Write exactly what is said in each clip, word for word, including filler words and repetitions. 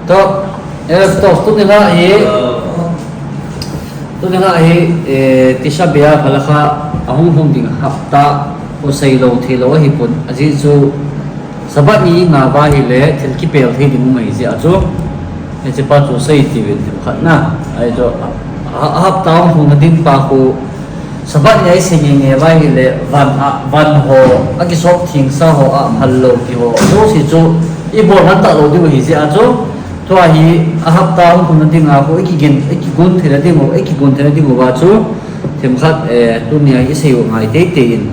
To, eh, to, tuni la hi, tuni la hi, eh, Tisha B'Av halakha ahung lhung ding hapta, u sei lou thei lou ahi pon, ajeh chu Sabbath ni nga va hile, thil kipel thei ding um ahi jeh a chu, hiche pa chu sei ti uvin themkhat na, ahi chu, a, a hapta hung lhung na ding pa khu, Sabbath ni a i sei nge nge va hile, van a, van ho, a kisop thengsa ho a phal lou ti ho, jouse chu i bol man ta lou diu ahi jeh a chu, tua hi a hapta hung lhung na ding a khu, i kigen, i kigon thei na ding u, i kigon thei na ding uva chu, themkhat, eh, tuni a i sei u ngai teitei in.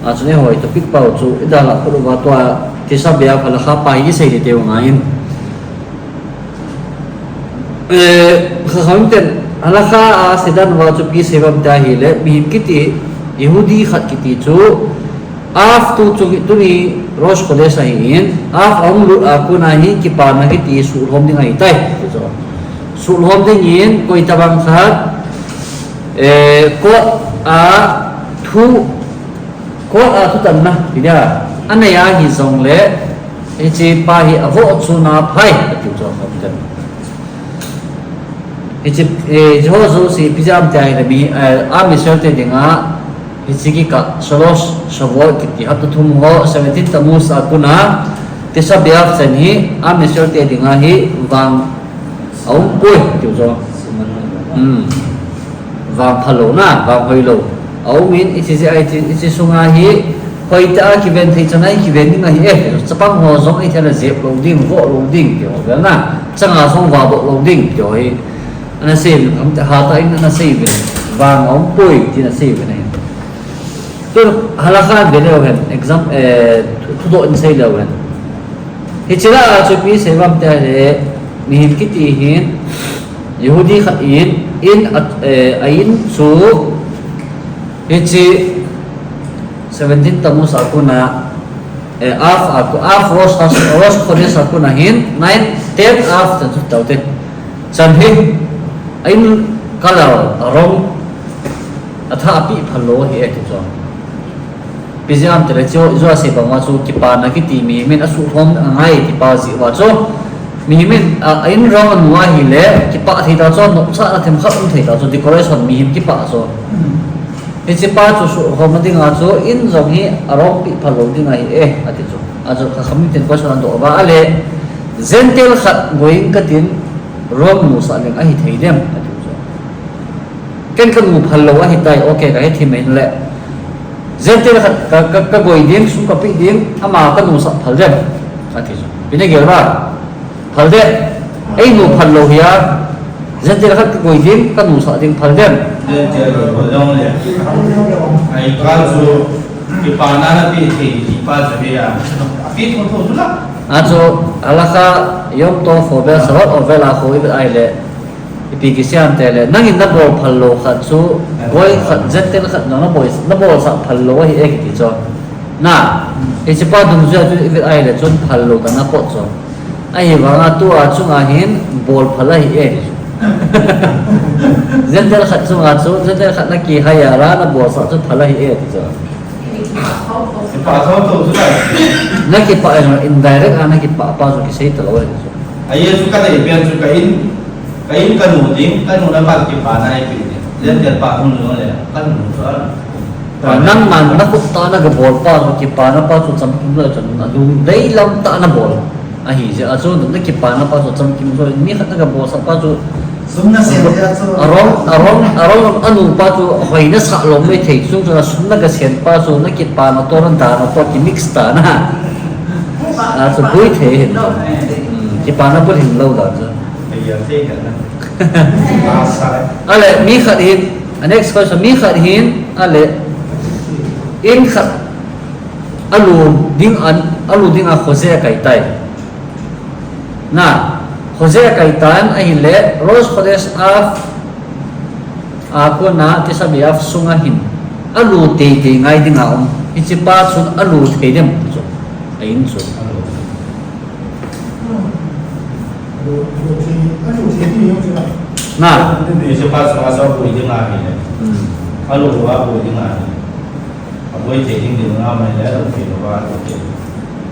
A chu nei hoi topic pa u chu, i dalha phot uva tua, Tisha B'Av halakha pa hi i sei teitei u ngai in. Eh, Chachamim ten, halakha a sei dan uva chu ipi sei uvem tia hile, mihem kiti, Yehudi khat kiti chu, Av tu chung tuni Rosh Chodesh ahin, Av ahung lut a kon a hi kipana kiti suhlhom ding ahi tai. Suhlhom ding in, koi tabang khat, eh, court a thu, court a thutanna, ti dia, anei ahi jongle, hiche pa hi avoh chun aphai, ati chu Chachamim ten. Hiche, eh, hiche ho jouse ipi jeh ham tia hile mi, eh, Am Yisrael te dinga, hiche kikah, Shalosh Shavuot kiti hapta thum ho, seventeen Tammuz a kon a, Tisha B'Av chan hi, Am Yisrael te dinga hi, vang aum poi, tiu jo. Hmm. Vang phalou na, vang hoilou. Aum in, hiche jeh a, hiche, hiche sunga hi, hoitah a kiven thei chan a hi kiven ding ahi e. Chapang ho jong ahi thei le jep lou ding, voh lou ding, ti ho vel na. Changa jong vah boh lou ding, ti ho hi. Ana sei uvin, am te hatah in ana sei uvin. Vang aum poi, ti ana sei uvin ahi. Tun halakha ve leu hen, exam, eh, thu, thudoh in sei leu hen. Hiche lah a chu ipi sei uvem tia hile, mihem kiti hin, Yehudi khat in, in a, eh, a in chu, hiche seventeen Tammuz a kon a, eh, Av a ko-, Av Rosh Has-, Rosh Chodesh a kon a hin, nine, ten Av chan chu tau te. Chan hi, a in color, a rong, athah a peh phal lou ahi e ti chu. Ipi jeh ham tile chu, ijou a sei bang uva chu, kipana kiti mihem in asuhlhom angai ti pa jeh uva chu. Mihem in, a, a in rong anu ahile, kipah thei ta chu, nopsahna themkhat um thei ta chu, decoration mihem kipah chu. Hiche pa chu suhlhom na dinga chu, in jong hi arong peh phal lou ding ahi e, ati chu. Achu Chachamim ten question adoh uva, ale, Gentile khat goi in katin, rong nusah leng ahi thei dem, ati chu. Ken kanu phal lou ahi tai, okay, kahe thim in le. Gentile khat ka, ka, kagoi ding, sum kapeh ding, ama kanusah phal dem, ati chu. Ipi nagel uva? Phal dem. Einu phal lou hi a, Gentile khat kagoi ding, kanusah ding phal dem. Gentile khat goi ding le. Ahi pa chu, kipana napeh thei ti pa chu hi a. Apeh thotho chu la. Achu, halakha, Yom Tov ho vel, Shabbat ho vel a khu ipi ahile. Ipi kisei ham tile, nangin nabol phal lou khat chu, goi khat, Gentile khat jong nabol, nabolsah phal lou ahi e kiti chu. Na, hiche pa dungjui a chu ivet ahile chun phal lou kana pot chu. Ahivanga tua chunga hin bol phal ahi e. Gentile khat chunga chu, Gentile khat nakihai a la nabolsah chu phal ahi e ti chu. Kipah thotho chu la. Nakipah e, indirect a nakipah pa chu kisei talou ahi chu. Ahi chu kadei pen chu ka in, ka in kanu ding, kanu na pa kipana eipeh ding. Gentile pa hung lou le, kanu chu a. Nangman nakhut tah a nagabol pa chu, kipana pa chu chamkim lou chun, alung deilam tah a nabol. Ahi jeh a chu, nakipana pa chu chamkim lou, mi khat nagabolsah pa chu, sum nasen jeh a chu. Arong, arong, arong, anu pa chu, hoi nasah lou maithei, chung chu, sum nagasen pa chu, nakipana toh, nadana toh, kimix ta na. Achu, boi thei hin. Hmm, kipana bol hin lou dan chu. Ale, mi khat hin, a next question, mi khat hin, ale, in khat, alu ding an, alu ding a khoje akai tai. Na, khoje akai tan ahile, Rosh Chodesh Av, a kona Tisha B'Av sunga hin, alu teitei ngai dinga um. Hiche pa chun alu thei dem chu. A in chu. Na. Hiche pa chun aboi dinga hile. Hmm. Alu aboi dinga hile. Aboi thei ding ding nga mai le, alu thei lou va alu thei.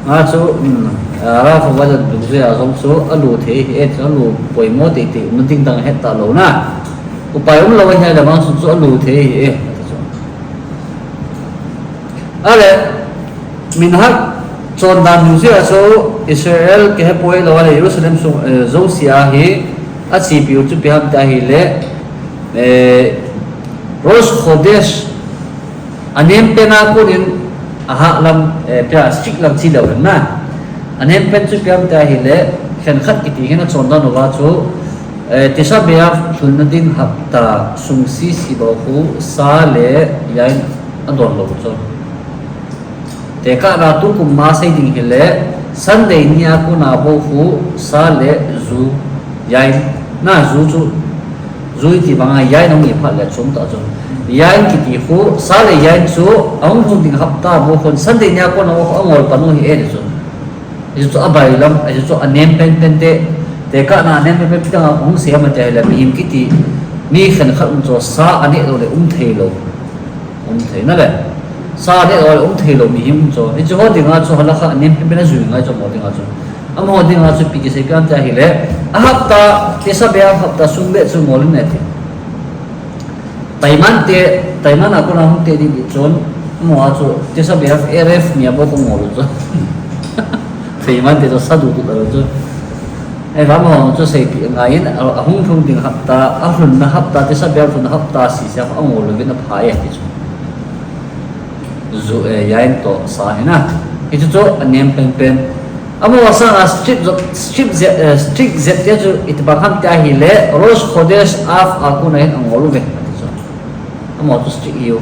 Achu, um, a, Rav Avadia dungjuia jong chu alu thei ahi e, chu alu poimo teitei, um ding dang het talou na. Upai umlou ahi le vang chu chu alu thei ahi e, ati chu. Ale, minhag chondan dungjuia chu Israel kihepoi lou ale Jerusalem sung, eh, jousea hi achepiu chu ipi ham tia ahile, eh, Rosh Chodesh, anem pen a konin ahah lam, eh, pia strict lam chi leu hen na. Anem pen chu ipi ham tia ahile, khenkhat kiti hin achondan uva chu, eh, Tisha B'Av lhunna ding hapta sung sese bou khu sa le yain adon lou chu. Tekahna tukum a sei ding hile, Sunday nia kona bou khu sa le ju, yain, na ju chu, ju iti banga yain ahung hi phat le chom tah chu. Yain kiti khu, sa le yain chu, ahung lhung ding hapta bou khun, Sunday nia kona bou khu angol pan u ahi e ti chu. Hichu abailam, hichu anem penpen te, tekahna anem penpen te ahung sei ham tia ahile, mihem kiti, mi khenkhat um chu sa aneh lou le um thei lou. Um thei na le. Sa aneh lou le um thei lou mihem um chu. Hichu ho dinga chu halakha anem penpen ajui ngai chu amaho dinga chu. Amaho dinga chu ipi kisei ham tia ahile, a hapta, Tisha B'Av hapta sung le chu ngol in ati. Taiman te, Taiman a kona hung te ding chun, amaho chu, Tisha B'Av Erev nia bou khu ngol u chu. Taiman te chu sa dudu talou chu. Ahivang amaho chu seipeh ngai in, a, ahung lhung ding hapta, alhunna hapta, Tisha B'Av lhunna hapta sese a angol uvin apha e ati chu. Ju, eh, yain toh sa hi na. Hichu chu anem penpen. Amaho sanga strict jep, strict jep, eh, strict jep tia chu itibang ham tia ahile, Rosh Chodesh Av a kona hin angol uve, ati chu. Amaho chu strict hiu.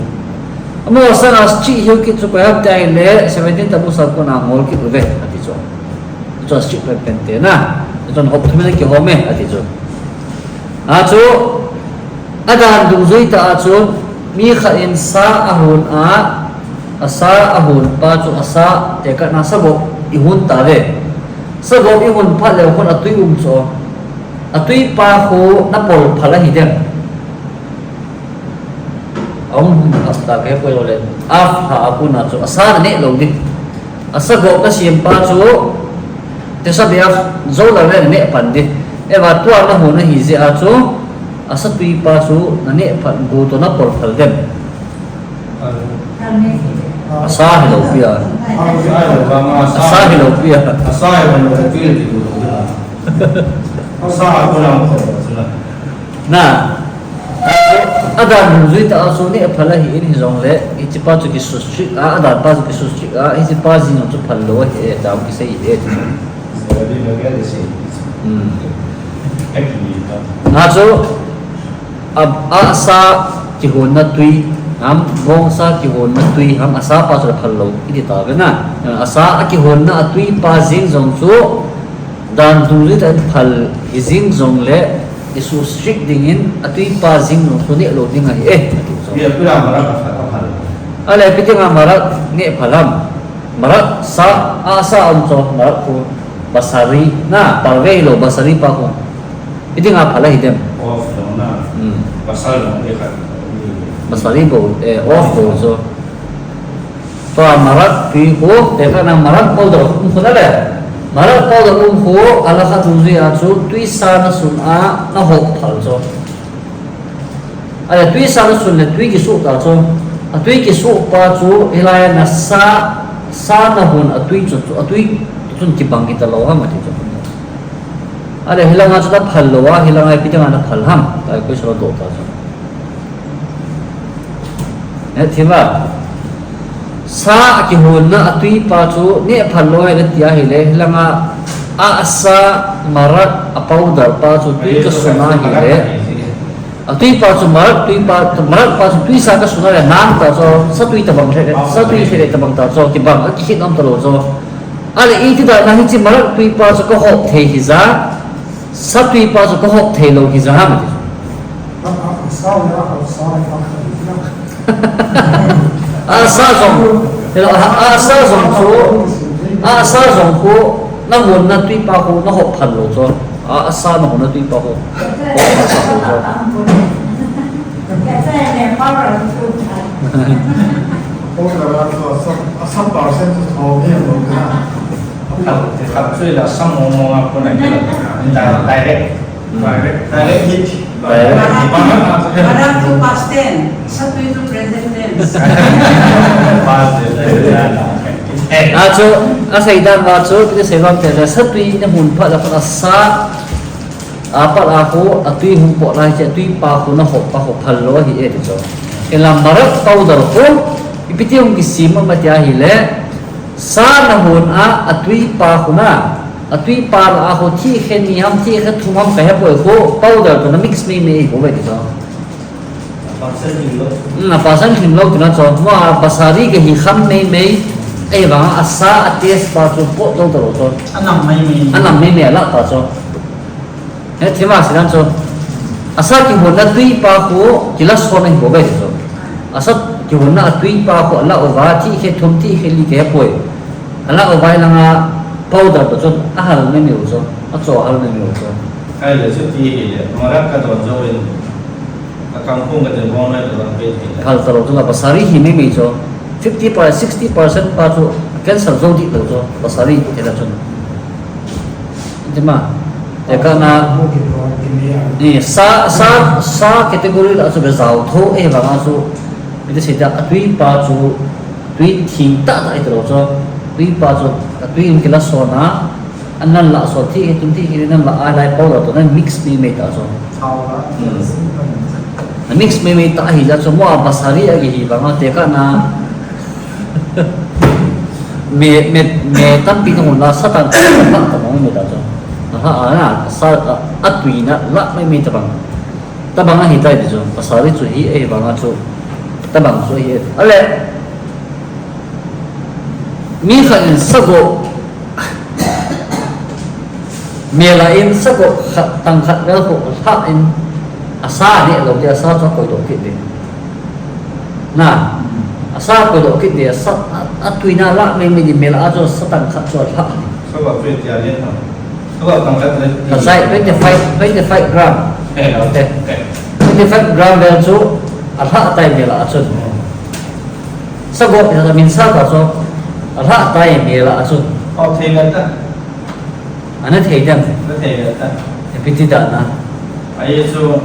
Amaho sanga strict hiu kit chu koi ham tia ahile, seventeen Tammuz a kona angol kit uve, ati chu. Chu strict penpen te na. Chu hop thum in akihom e, ati chu. Achu, adan dungjui tah a chu, mi khat in sa ahon a, asa ahon pa chu asa, tekahna sagop ihon tauve. Sagop ihon phat leu khun atui um chu. Atui pa khu napol phal ahi dem. Ahung lhung hapta kihepoi lou le, Av lha a kona chu asa naneh lou ding. Asa gop nasem pa chu, Tisha B'Av jou lou le naneh pan ding. Ahivang tua nahon ahi jeh a chu, asa tui pa chu naneh pan, go toh napol phal dem. Asa hilou pi a. Asa hilou pi a. Asa hilou pi a. Na, adan dungjui tah a chu neh phal ahi in hijongle, hiche pa chu kisu strict a, adan pa chu kisu strict a, hiche pa jeng jong chu phal lou ahi e, tia kisei e. Hmm. Na chu, a, asa kihonna tui, ham, bongsa kihonna tui, ham, asa pa chu phal lou, iti tauve na. Asa akihonna atui pa jeng jong chu, dan dungjui tah in phal hijing jongle, isu strict dingin, atui pa jeng jong chu neh lou ding ahi e, ati chu. Ahile, ipi dinga marak neh phal ham. Marak sa, asa um chu, marak khu, basari, na, parve hilou, basari pa khu. Ipi dinga phal ahi dem. Hmm. Basari bou, eh, off bou chu. Tua marak tui khu, tekahna marak powder um khu na le. Marak powder um khu, halakha dungjui a chu, tui sa nasun a, nahop phal chu. Ahile tui sa nasun le tui kisoh ta chu. Atui kisoh pa chu, hilai a nasa, sa nahon atui chu, chu, atui chun kibang kit talou ham ati chu. Ahile hilanga chu naphal lou a, hilanga ipi dinga naphal ham. Tia question adoh ta chu. Neh thim a. Sa akihonna atui pa chu neh phal lou ahi nati ahile, hilanga a, asa marak a powder pa chu tui kasun ahile. Atui pa chu marak tui pa, marak pa chu tui sa kasun ahile, nang ta chu, sa tui tabang lheh, sa tui lheh tabang ta chu, kibang, akikhin um talou chu. Ahile iti dan a hiche marak tui pa chu kahop thei hija, sa tui pa chu kahop thei lou hija ham ati chu. Asa jong, asa jong chu, asa jong khu, nahonna tui pa khu, nahop phal lou chu. Asa nahonna tui pa khu, hop phal lou chu. Asa percent chu thou nge lou na. Khat chu la sam mo mo a ko na ki la. Direct. Direct. Direct hit. Direct hit. Marang to past tense, satui to present tense. Past tense. A chu, asei dan va chu, ti sei lam te le, satui na hon phat la phat a sa, a phat a khu, atui hung pot lai che, atui pa khu na hop pa khu phal lou ahi e ti chu. Ela marak powder khu, ipi ti hung kisem ma ti ahile, sa na hon a, atui pa khu na, atui pa la a khu, thih khe ni ham, thih khe thum ham ka he poi khu, powder to na mix mei mei khu ve ti chu. Hmm, a percent him lou kina chu, mo a basari ka hi kham mei mei, ei vang a sa a taste pa chu pot lou ta lou chu. A nam mei mei. A nam mei mei a la pa chu. He thima sidan chu. A sa kihonna tui pa khu, kila son a hi bou ve chu. A sa kihonna a tui pa khu, a la uva, thih khe thum, thih khe li ka he poi. A la uva langa powder to chu, a hal mei mei u chu. A cho hal mei mei u chu. Ai le chu ti hi le, marak ka don jo in. Akang kong ka te bong na ka pe thei. Phal ta lou chu la basari hi mei mei chu. Fifty percent, sixty percent pa chu cancel jo di lou chu basari hi te la chu. Ti ma. Te ka na ni sa sa sa category la chu be jao tho e vang a chu. Bi te se ta atui pa chu tui thing ta ta i ta lou chu. Tui pa chu atui in kila son a. An nan la so thih khe thum thih khe li nan la a lai powder to nan mix mei mei ta chu. Thao la. Hmm. Na mix mei mei ta hi ja chu mo a basari a ki hi vang a te ka na. Me, me, me tampi na hon la sa tan ta ta ta mo mei ta chu. Na ha a na sa a, atui na la mei mei ta bang. Ta bang a hi ta di chu. Basari chu hi e vang a chu. Ta bang chu hi e. Ale. Mi khat in sago Mela in sago khat, tang khat vel khu lha in a sa neh lou ding, a sa chu a koi doh kit ding. Na, a sa koi doh kit ding, a sa, a, a tuina lah mei mei ding, mela a chu sa tang khat chu a lha ding. Sago twenty a lian ham. Sago tang khat le. Ka sai twenty five, twenty five gram. Eh, okay. Twenty five gram vel chu a lha tai mela a chun. Hmm. Sago pi na min sa ta chu a lha tai mela a chun. Aw, thei ngal ta. Ana thei dam. Ana thei ngal ta. E pi ti da na. Ai chu,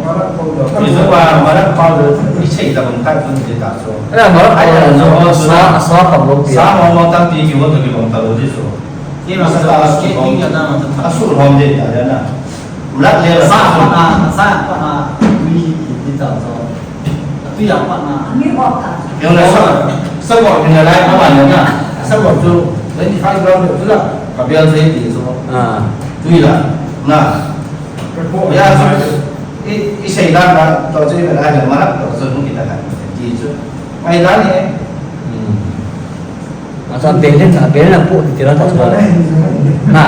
i chu pa marak pau le i sei ta bang ta chun ti ta chu. Ai marak pau le chu sa, sa pang lo pi. Sa mo mo tam ti ki mo to ki bang ta lo ti chu. Ki ma sa ta ki ki na ma ta. A su hom de ta na. Marak le sa pa na, sa pa na. Ui ti ta chu. Tui a pat na. Yong le sa, sago mina lai pa man na. Sago chu twenty five gram chu la. Ka bial sei ti chu. Ah. Tui la. Na. Ya chu. I, i sei dan na, to chu i lai na ma to chu nu kita kan. Ti chu. Mai dan ni. Hmm. Asa belen, a belen a pu ti tira ta sura. Na.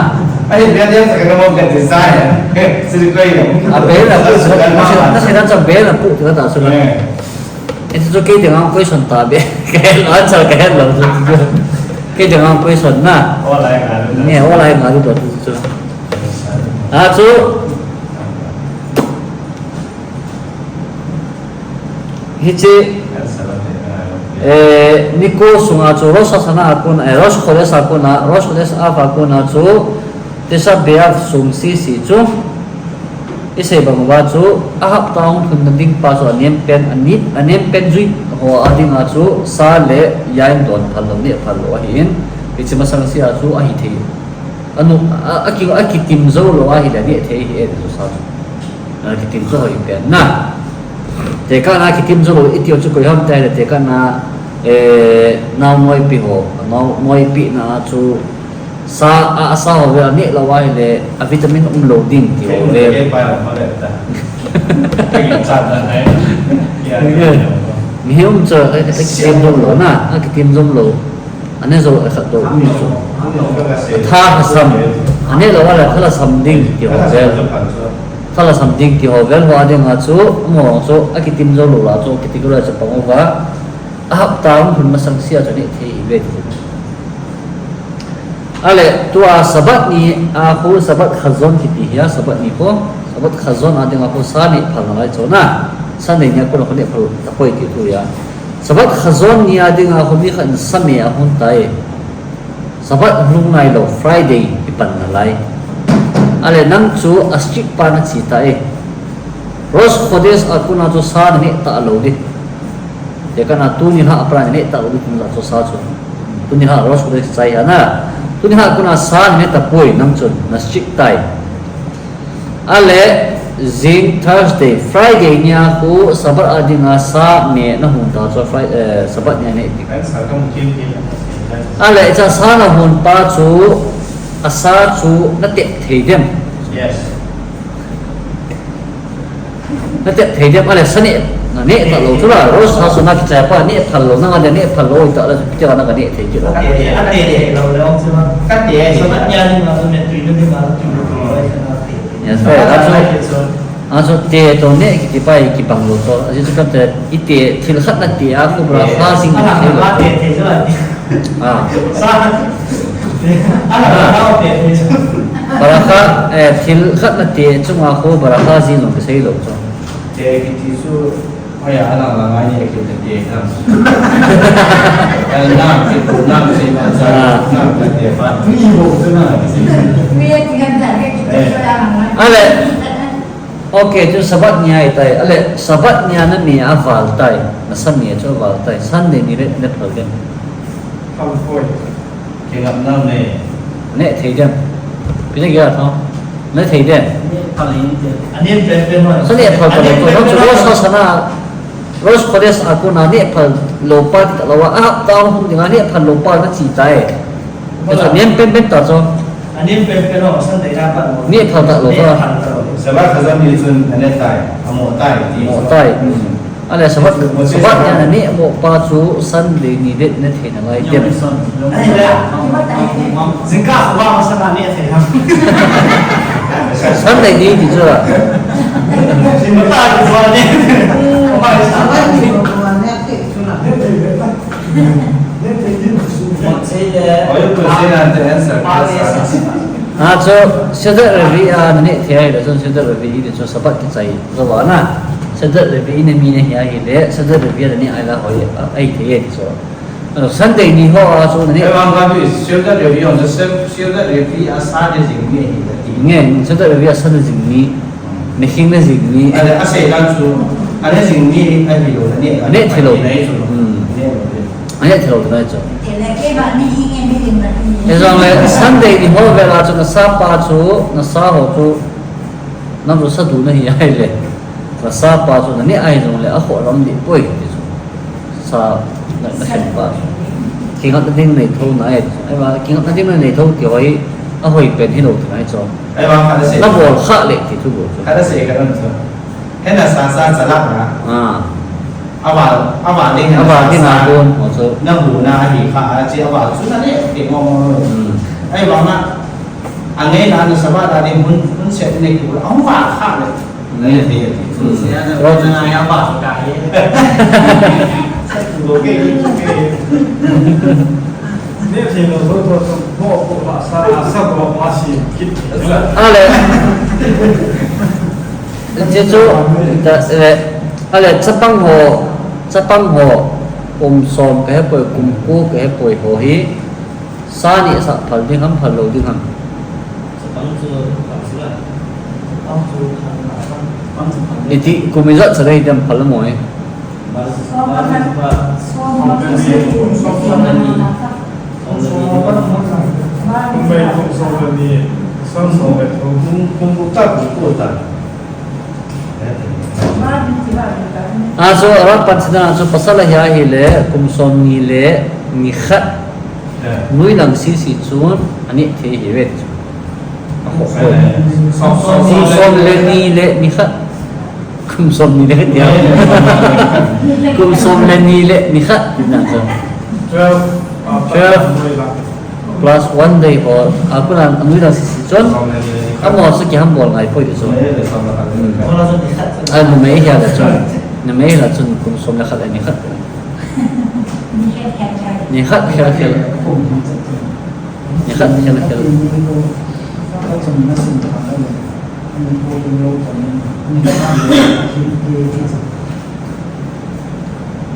Ai, belen sa ka mo ka design. Siri koi na. A belen a pu ti tira ta sura. Na sira sa belen a pu ti tira ta sura. Eh. Ito to kei dinga question ta be. Kei answer kei lo. Kei dinga question na. Olai nga lu. Ni olai nga lu to tu. A chu. Hiche, eh, nikho sunga chu Rosh Hashanah a kona, eh, Rosh Chodesh a kona, Rosh Chodesh Av a kona chu Tisha B'Av sung sese chu i sei bang uva chu a hapta hung lhun na ding pa chu a nem pen, a ni, a nem pen jui ho a dinga chu sa le yain don phal lou, neh phal lou ahin, hiche masang sea chu ahi thei. Anu, a, a ki, a kitim jou lou ahile neh thei ahi e ti chu sa chu. A kitim chu hoi pen na. Tekahna kitim jou lou, i ti u chu koi ham ti le, tekahna, eh, nao noipi ho, nao noipi na chu sa, a, a sa ho vel a neh lou ahile, a vitamin um lou ding ti ho vel. Mihem chu, a, a kitim jou lou na, a kitim jou lou. Ane jou a khat to um chu. Tha lhasam. Ane lou a le tha lhasam ding ti ho vel. Tha lhasam ding ti ho vel ho a dinga chu, mo chu, a kitim jou lou la chu, kiti ko la chu pang uva. A hapta hung lhun masang sea chu neh thei ve ti. Ale, tua Sabbath ni a khu Sabbath Chazon kiti hi a, Sabbath ni khu, Sabbath Chazon a dinga khu sa neh phal nalai chu na. Sunday ni a khu na khu neh phal ta poi ti thu a. Sabbath Chazon ni a dinga khu mi khat in sa me a hon tai. Sabbath lhung nailou, Friday kipan nalai. Ale nang chu a strict pa nachi tai. Rosh Khodesh a kona chu sa naneh talou ding. Tekahna tuni lha a pat naneh talou ding, tuni lha chu sa chu. Tuni lha Rosh Khodesh chai ana. Tuni lha kona sa naneh tapoi, nang chun na strict tai. Ale, jing Thursday, Friday nia khu Sabbath a dinga sa neh nahon ta chu Fri-, eh, Sabbath nia neh ding. Ale, hiche sa nahon pa chu, a sa chu natep thei dem? Yes. Natep thei dem? Ale, sa neh, naneh talou chu la, Rosh Hashanah kichai pa, neh phal lou, nang ale neh phal lou, ita la, chu piti la na kaneh thei kit lou. Kate, kate, lou, lou, chu la. Kate, Sabbath nia dinga chu neh tui na dinga chu. Yes, right. Achu, achu te toh neh kiti pa hi kibang lou toh. Ajeh chu kate, ite thil khat nate a khu bracha jing thei lou. Ah. Bracha, eh, thil khat nate chunga khu bracha jing jong kisei lou toh. Te kiti chu Oi, alang lang ai ni ke te nam. Ai nam ke tu nam se ma sa nam ke te fa. Ni bo tu nam ke se. Ale. Okay, chu Sabbath ni ahitai. Ale, Sabbath nia naneh aval tai. Nasa neh chu aval tai. Sunday ni le neh phal dem? Phal poi. Kingam nau ne. Neh thei dem? Ipi nagel ham? Neh thei dem? Neh phal in te. Aneh pen pen ho. Sa neh phal phal to. Nang chu Rosh Hashanah, Rosh Khodesh a kona neh phal lou pa ti talou a. A hapta hung dinga neh phal lou pa nachi tai. Sa neh pen pen ta chu. Aneh pen pen ho, Sunday na pa. Neh phal talou pa. Neh phal talou. Sabbath khazam ni chun aneh tai. Amo tai ti. Amo tai. Hmm. Ale Sabbath, Sabbath nia naneh mo pa chu Sunday ni le neh thei nalai dem? Jingkah Sabbath masa neh thei ham? Sunday ni ti chu la. Jingkah Sabbath ni. Achu, Seder Revi'ah naneh thei ahile chun Seder Revi'ah ti chu Sabbath kichai. Jova na, Seder Revi'ah na mi nahi ahile, Seder Revi'ah naneh ahile hoi, a, ahithei e ti chu. Alo, Sunday ni ho a chu naneh. Ei vang kha tu Seder Revi'ah jong, Seder, Seder Revi'ah sa neh jing ni ahi ti. Nge, Seder Revi'ah sa neh jing ni, neh hing neh jing ni. Ale, asei dan chu, aneh jing ni ahilou, naneh. Neh thei lou. Neh lou. Hmm. Neh lou. Aneh thei lou ti nai chu. Hijongle Sunday ni ho vel a chu nasa pa chu, nasa ho chu, nang chu sa du nahi ahile. Nasa pa chu naneh ahijongle akhoh lam dih poi ti chu. Sa na, nakhen pa chu. Kingapna ding nei thou nai. Ahivang kingapna ding nei thou ti ho hi ahoi pen hilou ti nai chu. Ahivang khat asei. Nabol khah le ti thu bou chu. Khat asei ka dam chu. Hena sa sa chalak na. Ah. Aval, aval ding, aval ding a sa, a kon, ho chu. Nahu na ahi kha, achi aval chu naneh, ti mo mo. Hmm. Ahivang a, angai na na Sabbath a ding hun, hun set nei kibol, ahung val kha le. Naneh thei. Hmm. Sia na, na, na, ya ba ka ye. Okay, okay. Neh thei lou, lou, lou, lou, mo, mo, ma, sa, sa, mo, ma, si, kit. Ale. Hiche chu, ta, eh, ale, chapang ho, chapang ho, kum som kahe poi, kum ko kahe poi ho hi, sa neh sa phal ding ham, phal lou ding ham? Chapang chu, phal sila. Chapang chu, phal, phal, phal, phal. Iti, kum ijat sa dei dem phal mo e. Som le ni. Achu, alah pan china chu pasal ahi ahile, kum som ni le ni khat. Nuilang sisi chun, aneh thei ahi ve. Kum som le ni le ni khat. Kum som ni le khat dia. Kum som le ni le ni khat. Tina chu. Twelve. Twelve. Plus one day ho. Akuna anui lang sisi chun. Amo chu kihambol ngai poi chu. Hmm. A numei hia le chun. Numei hia le chun kum som le khat le ni khat. Ni khat khel khel. Ni khat ni khat ni khat.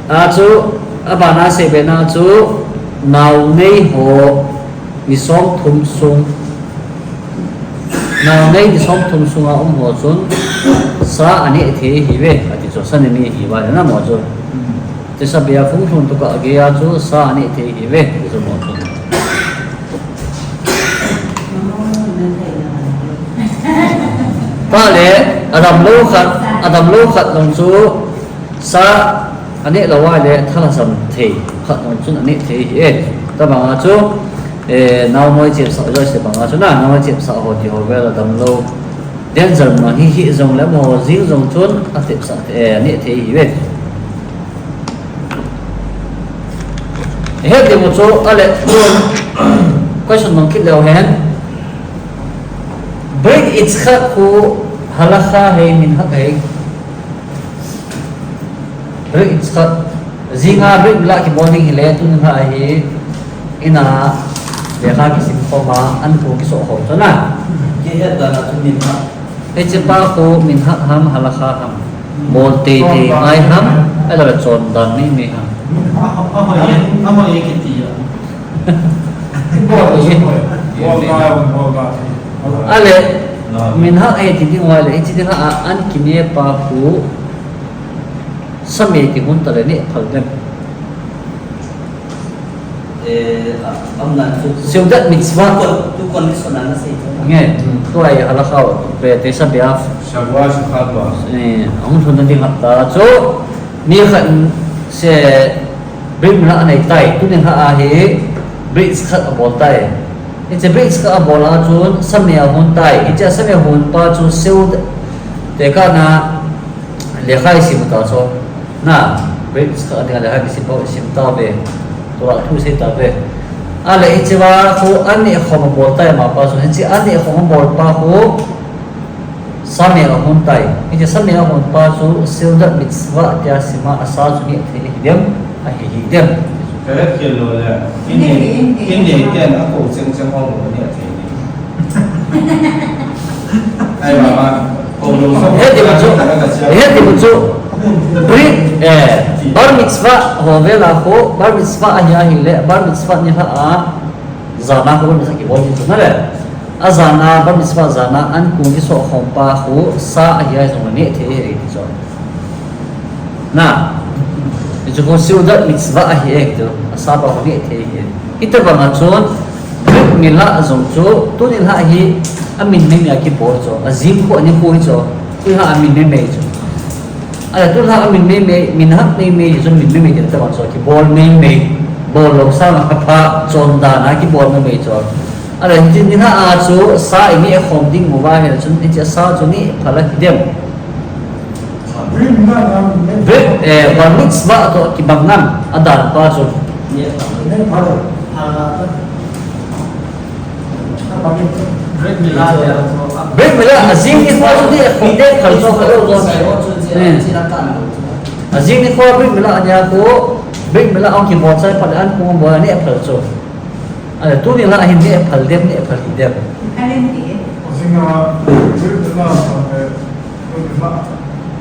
Achu, abana seibena chu, naonei ho, ni somthum sung, naonei ni somthum sunga um ho chun sa aneh thei ahiuve, ati chu, sa neh ni ahiuva le namo chu. Tisha B'Av hung lhun tokah geiya chu sa aneh thei ahiuve, ti chu mo chu. Tah le, adamlou khat, adamlou khat jong chu sa aneh lou ahile, thalhasam thei khat jong chun aneh thei ahi e. Tabanga chu, eh, naonei chepsah jouse banga chu na, naonei chepsah ho ti ho vel adamlou. Danger ma hi hi jongle amaho jeng jong chun atepsah thei, eh, aneh thei ahiuve. He ti mu chu, ale, question mang kit leu hen. Brit Itzchak khu halakha hei, minhag hei. Brit Itzchak, jinga Brit Milah kibol ding hile, tuni lha hi, ina, lekha kisim khom a, an thu kisoh khom chu na. Kihet dan a chu minhag. Hiche pa khu minhag ham, halakha ham. Bol teitei ngai ham, ahilou le chondan meimei ham. Ahoi e, ahoi e kiti a. Bol ngai ham, bol ngai ham. Ale, minhag e ti ding uva le, hiche dinga an kine pa khu, sa me kihon ta le neh phal dem. Eh, a, amna chu. Seudat mitzvah. Tu kon, tu kon ni sona na sei chu. Nge, hmm, tua hi halakha u, pe Tisha B'Av. Shavua shakhat ba. Eh, ahung lhun na ding hapta chu, mi khat se Brit Milah anei tai, tuni lha a hi Brit Itzchak abol tai. Hiche Brit Itzchak abol a chun sa me ahon tai. Hiche sa me hon pa chu Seudat, tekahna, lekha isim ta chu. Na, Brit Itzchak a dinga lekha kisim pa isim tauve. Torah thu sei tauve. Ale hiche va khu aneh khom abol tai ma pa chu. Hiche aneh khom abol pa khu sa me ahon tai. Hiche sa me ahon pa chu Seudat mitzvah tia sima, asa chu neh thei ahi dem, ahi hih dem. Ka het khel lou le. Kin nei, kin nei ten a ko cheng cheng ho lo neh thei ni. Ai, mama, ko lo so. He ti ma chu, he ti ma chu. Brit, eh, bar mitzvah ho vel a khu, bar mitzvah ahi, ahile, bar mitzvah ni lha a, jan a khu bar mitzvah kibol ni chu na le. A jan a, bar mitzvah jan a, an kong kisoh khom pa khu, sa ahi a jong neh thei ahi ti chu. Na, hichu khu Seudat mitzvah ahi e, hichu, asa pa khu neh thei ahi. Hitobang a chun, Brit Milah jong chu, tuni lha hi, amin meimei a kibol chu, ajing khu, anikho hi chu, tuni lha amin meimei chu. Ale tuni lha amin meimei, minhag meimei chu, min meimei ti tobang chu, kibol meimei, bol lou sang a pha, chondan a kibol meimei chu. Ale tuni lha a chu, sa ineh khom ding uva ahile chun, hiche sa chu neh phal ahi dem. Brit, eh, bar mitzvah toh kibang nam, adan pa chu. Brit Milah, ajing nikho chu neh, neh phal chu kha lou chu. Hmm. Ajing nikho Brit Milah ania khu, Brit Milah ahung kibol chai phat le an kong bol a neh phal chu. Ale tuni lha hin neh phal dem, neh phal hih dem. Ajing a, Brit Milah, eh, Brit Milah,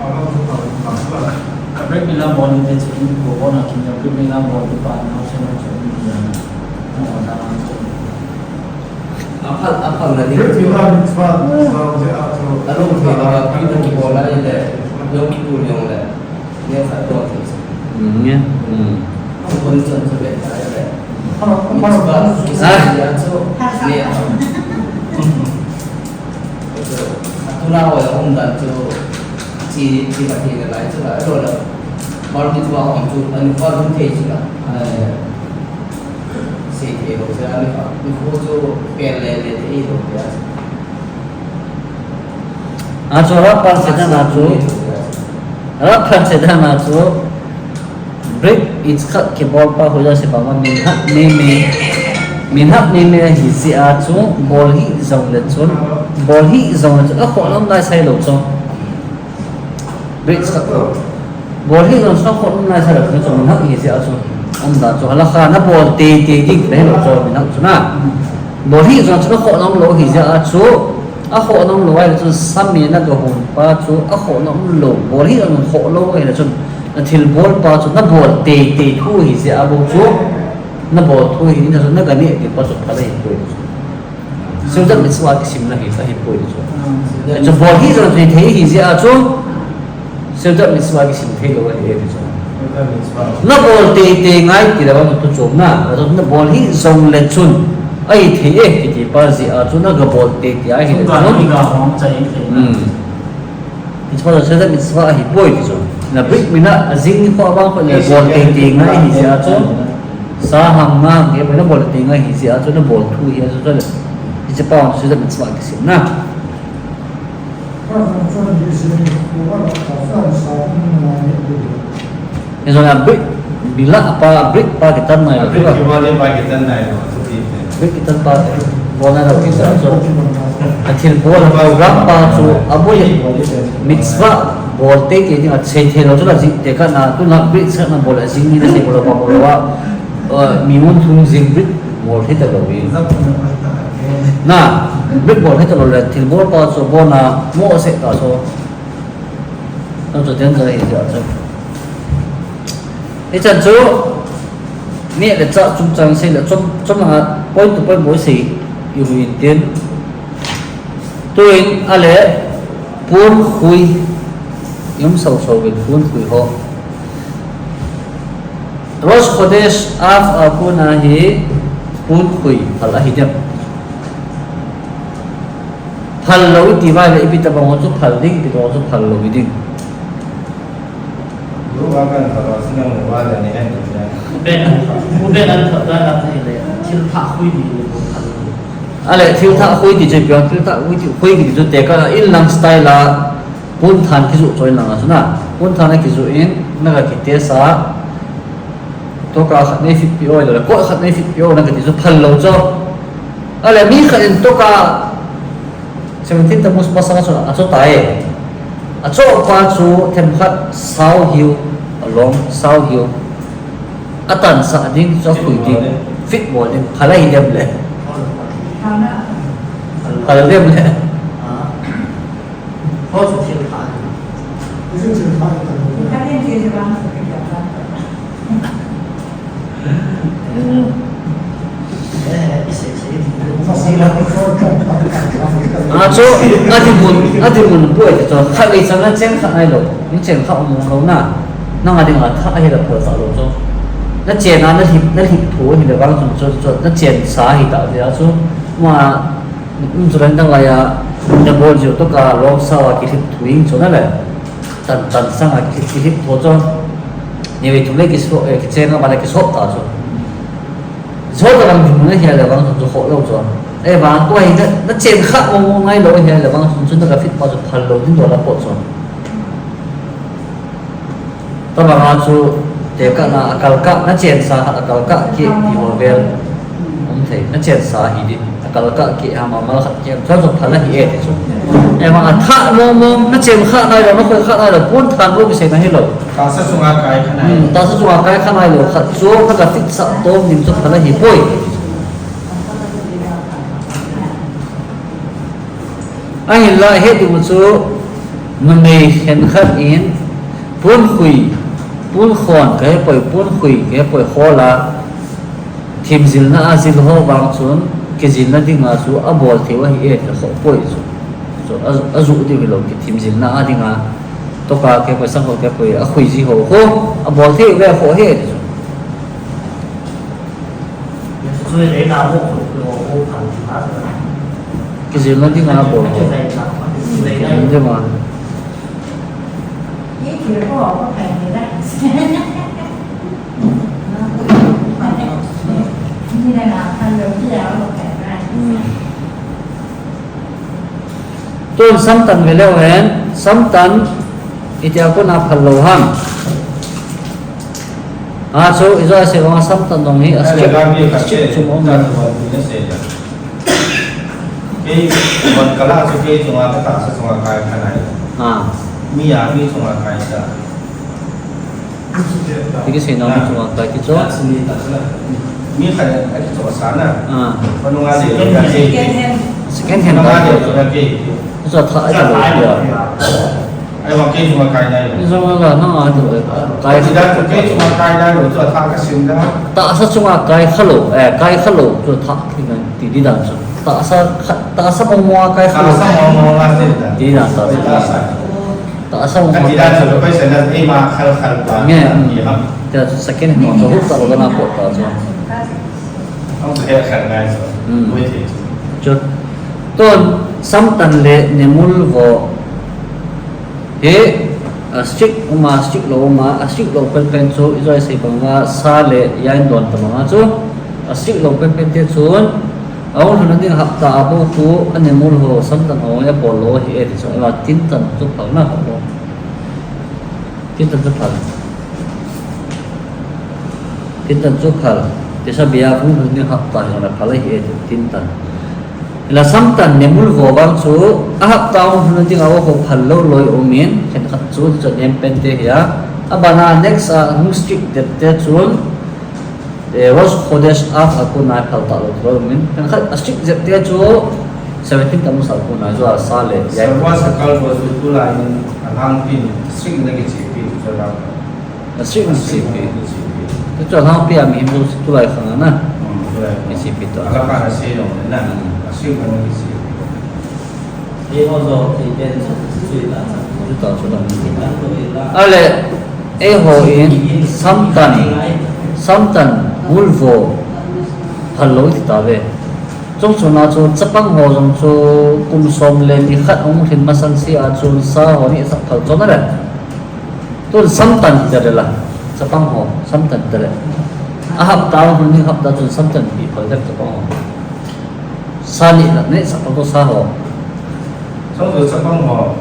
a, a, a, a, a. Brit Milah bol ni te chu in ko bon a kin ya Brit Milah bol ni pa na se na chu ni ya. Mo na na chu. A phal, a phal na ni. Brit Milah mitzvah, sa je a chu. A lo thei ba, Brit Milah bol a ile. Yom Kippur yong le. Neo khat don thei chu. Hmm, nge. Hmm. Hung kon chon chu le ta le. Mitzvah, ah, Israel chu. Neo. Chu, atuna ho a um dan chu. Chi, chi Pathen a lai chu la, lo la. Bar mitzvah hung chu, ani bar hung thei chu la. Ai. Sei thei lo chu, ani bar. Ni khu chu, pel le le thei lo chu. Achu Rav Parsedan achu, Rav Parsedan achu, Brit Yitzchak kibol pa khu jouse bang a minhag meimei, minhag meimei ahi jeh a chu, bol hih jongle chun, bol hih jongle chun, akhoh nom lai sai lou chu. Brit Yitzchak. Bol hih jong chu akhoh nom lai sai lou chu, minhag ahi jeh a chu. Umdan chu halakha na bol teitei ding ti hilou chu, minhag chu na. Bol hih jong chu akhoh nom lou ahi jeh a chu. Akhoh nom lou ahile chun sa me na gahon pa chu akhoh nom lou. Bol hih jong khoh lou ahile chun na thilbol pa chu na bol teitei thu ahi jeh a bou chu. Na bol thu hi, na, na ga neh ding pa chu pha la hi poi chu. Seudat mitzvah kisim na hi, ahi poi chu. Chu bol hi jong thei thei hi jeh a chu. Seudat mitzvah kisim thei lou ahi e ti chu. Na bol tei tei ngai ti la vang thu chom na. Na bol hi jong le chun. Ahi thei e kiti pa jeh a chu na ga bol tei tei ahi le chun. Hmm. Mitzvah chu seudat mitzvah ahi poi ti chu. Na brit mina a jing ni kho vang kho le bol tei tei ngai hi jeh a chu. Sa ham nga ke na bol tei ngai hi jeh a chu na bol thu hi a chu le. Hiche pa seudat mitzvah kisim na. Hijong a brit, bila pa, brit pa kitan nai lo. Brit kitan pa, bona lo kisa so. A thil bol program pa chu, a bol mitzvah bol tei tei ding a sei thei lo chu la jing tei kha na, tu na brit sa na bol a jing ni na sei bol pa bol wa. Mi mun thum jing brit bol thei ta lo hi. Na, brit bol thei ta lo le, thil bol pa chu bona mo se ta so. Tam chu ten ja hi ja chu. Hichan chu, neh le chah chungchang sei le chom, chom a point to point boi sei, i hui in tin. Tuin, a le, pun khui, i um sau sau vin pun khui ho. Rosh Chodesh Av a kon a hi pun khui phal ahi dem. Phal lou i ti vai le ipi tabang ho chu phal ding, ipi tabang ho chu phal lou i ding. Uben an, uben an khat dan a thei le, thil thah khui ni le phal lou. A le, thil thah khui ti chu ipi ham, thil thah khui ti, khui ti chu tekah a in lang style a, Pun than kijoh chu in lang a chu na. Pun than a kijoh in, na ga kitest a. Toka khat nei fit pi o, le kot khat nei fit pi o, na ga ti chu phal lou chu. A le mi khat in toka seventeen Tammuz masang a chu a cho tai. A cho pa chu themkhat sao hiu, a long sao hiu. A tansah ding chu a khui ding. Fit bol ding. Phal ahi dem le. Phal dem le. A chu, a dinmun, a dinmun poi ti chu, khatvei chang a cheng kha nai lou, in cheng kha um lou na, nang a ding a thah ahi la phal sa lou chu. Na chen a, na lhip, na lhip thu ahi le vang chun chu, chu, na chen sa ahi ta ve a chu, ma, um chu dang lai a, na bol jiu toka long sao a kilhip thu in chu na le. Tan, tan sang a ki, kilhip tho chu. Ni vei thum le kiso, eh, kicheng a, ma le kiso ta chu. So ta vang thum le hia le vang chu kho lou chu. Eh, vang ko hi na, na chen kha mo mo ngai lou hia le vang chu na ka fit pa chu phal lou ding lou la po chu. Ta vang a chu te ka na a kal ka, na chen sa a kal ka ki ti ho vel. Um thei, na chen sa hi din. A kal ka ki a ma mal khat ki a, chu chu phal ahi e ti chu. Eh, ma a thah mo mo, na chen kha nai lou, na khoi kha nai lou, pun than lou kisei na hi lou. Tahsa chunga kai kha nai. Hmm, tahsa chunga kai kha nai lou, khat chu na ka fit sa tom ning chu phal ahi poi. Ahinla, he ding chu, numei khenkhat in, pun khui, pun khon, ka he poi, pun khui, ka he poi khol a, thim jilna a jil ho vang chun, kijilna ding a chu, a bol thei u ahi e, ka kho poi chu. Chu, a, a ju ding hi lou, ki thim jilna a ding a, toka ka he poi, sang ho ka he poi, a khui ji ho, ho, a bol thei u ve kho he, chu. Kijilna ding a bol. Kijilna ding a. Tun samtan ve leu hen, samtan itia kona phal lou ham. A chu, ijo a sei vang a samtan dong hi, a strict, a strict chu mo. Kei, mon kala chu kei chunga ka tahsa chunga kai kha nai. A. Mi a, mi chunga kai sa. Ti kisei na mi chunga kai ti chu. Mi kha ya, ai chu sa na. A. Ko nunga le ya kei. Second hand. Nunga le ya kei. Chu tha ai chu lo ya. Ai, wa kei chunga kai nai lo. Zong la na nga tu, eh, kai. Ti dan chu kei chunga kai nai lo chu a tha ka sim da. Tahsa chunga kai kha lo, eh, kai kha lo chu tha ti dan, ti di dan chu. Tahsa kha, tahsa mong mong a kai kha lo. Tahsa mong mong a ti dan. Ti dan tahsa. Tahsa. Tahsa mong mong a kai kha lo. Ka ti dan chu kai sa na, eh, ma khal khal pa. Nge, mm. Ti ham. Ti dan chu second hand mong chu hu ta lo na ko ta chu. Ang chu he khal nai chu. Mm. Wait, wait. Chu. Tun, samtan le nemul vo. Hi, a strict uma, strict lou uma, a strict lou penpen chu, i joi sei banga, sa le, ya in don ta banga chu, a strict lou penpen te chun, a hung lhun ding hapta a bou chu, a nemul ho, samtan ho, ya bol lou hi e ti chu, eva tin tan chu phal na ho. Tin tan chu phal. Tin tan chu phal. Tisa bia hung lhun ding hapta hi na phal hi e tin tan. La samtan nemul vo vang chu a hapta hung lhun ding a vo phal lou loi umin, khen khat chu chu nem pen te hi a. A bana next a hung strict det te chun, eh, Rosh Khodesh a phal ko nai phal ta lou loi umin. Khen khat a strict det te chu seventeen Tammuz a ko nai chu a sa le. Sarva sakal vo chu tulai in a lang pin strict na ki chi pin chu la. A strict in C P. Ti chu a lhangpi a mihem chu tulai khang a na. Hmm, tulai khang. I C P to. A la ka na sei lo na. Hmm. A strict in C P. Ei ho jo thei pen chu sui ta cha. Chu ta chu ta. Ale, ei ho in samtan, samtan mul vo phal lou ti ta ve. Chung chuna chu chapang ho jong chu kum som le ni khat hung lhin masang si a chun sa ho ni sak phal chon a le. Tun samtan ta le la, chapang ho, samtan ta le. A hapta ho ni hapta chun samtan pi phal le chapang ho. Sa ni la ne sa pa ko sa ho. Sa ho chapang ho.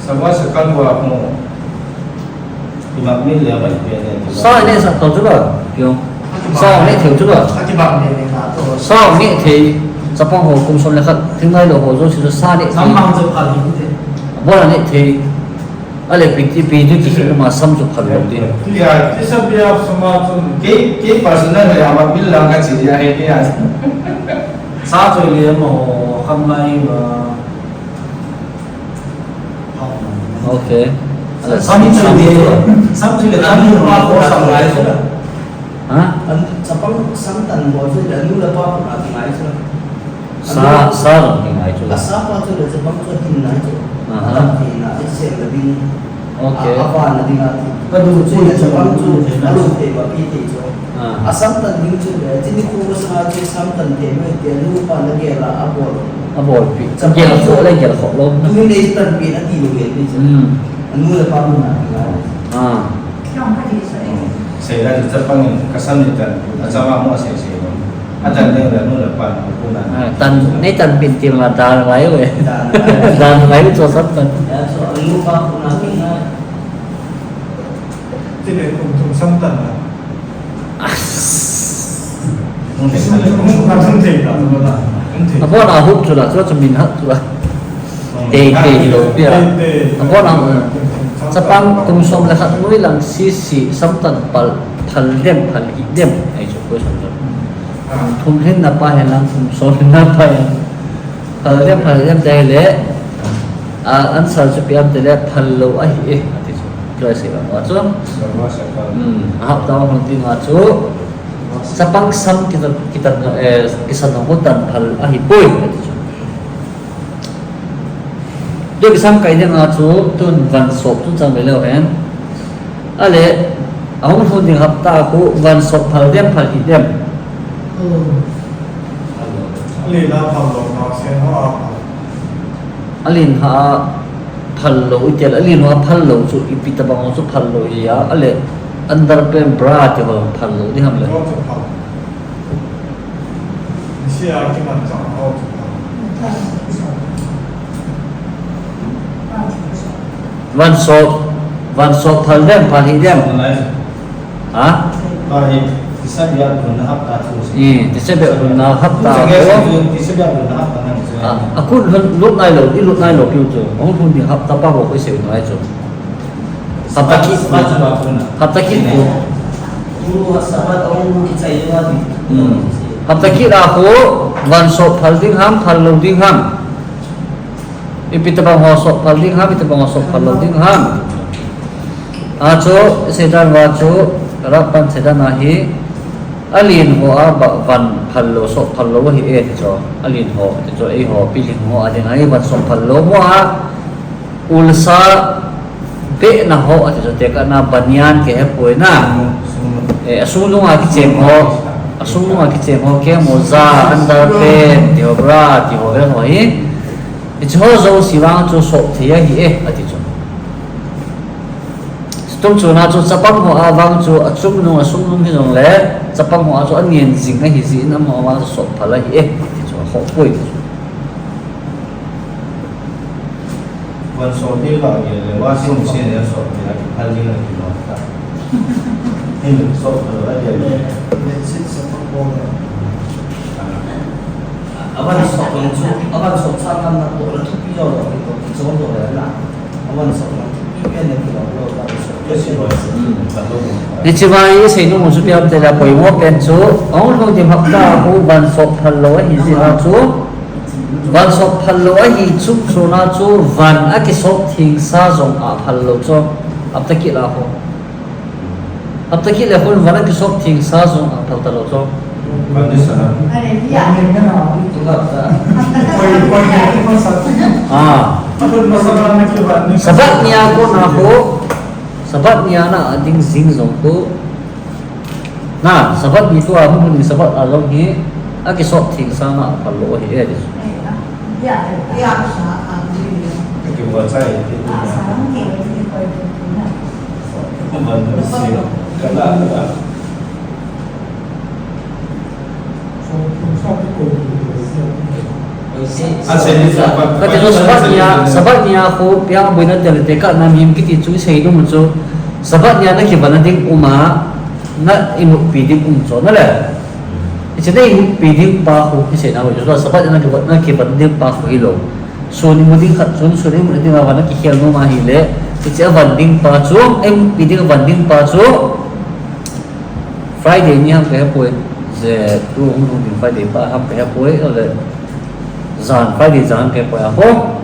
Sa wa sa kal wa ho. Imak min le wa pe ne. Sa ne sa to chu la. Yo. Sa ne theu chu la. Sa ne thei. Chapang ho kum som le khat. Thing nai lo ho jo si sa ne. Samang jo phal ni te. Bo la ne thei. Ale pi ti pi ti ti ma sam chu phal lo ti. Ti a, ti sa bia sama chun. Kei, kei personal le ama bil lang ka chi dia he ni a. Sa chu le mo kham mai ma. Okay. Sam chu le, sam chu le, sam chu le, pa ko sam lai chu. Ha? An, chapang samtan bol chu le, nu le pa ko na ti ngai chu. Sa, sa jong ti ngai chu la. A sa pa chu le chapang chu ti ngai chu. Aha. Atam ti na, i sem le ding. Okay. A, a pa na ding a ti. Ka du chu le chapang chu, a lu te ba pi ti chu. Ah. A samtan ding chu le, chini khu ko sa chu samtan te mai te, nu pa na gel a, a bol. A bol pi. Chapang gel chu kho le gel kho lo. Tu nei tan pi na ti lo gel pi chu. Hmm. A nu le pa ko na ti ngai. Ah. Sei la chu chapang in ka sam ni tan, a chama mo sei sei lo. A tan ding le nu le pa ko na. Ah, tan, nei tan pin ti la dan lai ve. Dan lai. Dan lai cho sat tan. Ya, so, nu pa ko na ki na. Ti le kum tum sam tan na. Mun ne sa le. Mun ka mun te ka mun na. Mun te. A bo na hu chu la, chu chu min ha chu la. Te, te hi lo pia. Te, te. A bo na, chapang kum som le khat nui lang si si samtan phal, phal dem, phal hi dem. Ai chu ko sam. Ah. Thum lhin na pa hen lang, thum som lhin na pa hen. Phal dem, phal dem te le. A, answer chu piam te le, phal lo ahi e. Ati chu. Chu a sei bang a chu. Hmm, a hapta hung ding a chu. Chapang sam kita, kita, eh, kisan hung tan phal ahi poi. Ati chu. Doi kisam kai ding a chu tun van sop chu chang ve leu hen. Ale, a hung lhun ding hapta khu van sop phal dem phal hi dem. Hmm. Ale na phal lo na sen ho a phal. Alen ha phal lo, i tel alen ha phal lo chu ipi tabang chu phal lo hi a, ale underpant bra ti ho phal lo di ham le. Lo chu phal. Ni si a ki man chang ho chu phal. Van sop, van sop phal dem, phal hi dem. Ha? Ka hi, tisabia lhunna hapta thu si. Hmm, tisabia lhunna hapta thu. Tisabia, tisabia lhunna hapta nang chu. Ah, a kun lhun, lut nai lo, i lut nai lo piu chu. Hung lhun ding hapta pa bo ko sei nai chu. Hapta ki, hapta ki ko. Hmm. Hapta ki la ko, van sop phal ding ham, phal lo ding ham. Ipi tabang ho sop phal ding ham, ipi tabang ho sop phal lou ding ham. Achu, seidan uva chu, Rabbi pan seidan ahi, alen ho a ba van phal lou, sop phal lou ahi e, ti chu, alen ho, ti chu, eiho, piling ho, ading ahi, van sop phal lou mo a, ulsa, behna ho, ati chu, tekah na, banyan kihepoi na. Eh, asungnung a kicheng ho, asungnung a kicheng ho, kemoja, underpant, ti ho, bra, ti ho, vel ho hi. Hiche ho jouse vang chu sop thei ahi e, ati chu. Chutung chuna chu chapang ho a vang chu achungnung, asungnung hijongle, chapang ho a chu anen jing ahi jeh in amaho vang chu sop phal ahi e, ati chu, akhoh poi ti chu. Van sop ding ba ge le, washing machine le sop ding a kiphal ding a kilo ta. Hin sop phal a ge le. Bedsheet sop phal a. Avan sop ding chu, avan sop sa kan na to na thupi jo jo ki to, ki jo jo le na. Avan sop na thupi pen le kilo lo ta sop. Hiche vai isei nom u chu ipi ham itile poimo pen chu, ahung lhung ding hapta a khu van sop phal lou ahi jeh a chu, van sop phal lou ahi chung chuna chu van akisop thengsa jong aphal lou chu. Hapta kit a khu. Hapta kit le khun van akisop thengsa jong aphal talou chu. Condition a. Ah. Sabbath ni a kona khu. Sabbath ni a na ading jing jong khu. Na, Sabbath ni tua hung hung ding Sabbath a jong hi, akisop thengsa na aphal lou ahi e, ti chu. Kati chu Sabbath ni a, Sabbath ni a khu, ipi ham boina tile tekah na mihem kiti chu isei nom u chu, Sabbath ni a na kivan na ding um a, na imutpi ding um chu na le. Hiche na imutpi ding pa khu, isei na ho chu, Sabbath ni a na kivan, na kivan ding pa khu hilou. Sun imu ding khat chun, sun imu ding a van akikhel nom ahile, hiche avan ding pa chu, imutpi ding avan ding pa chu, Friday ni ham kahepoi, je tu hung hung ding Friday pa ham kahepoi, le jan Friday jan kahepoi a ho.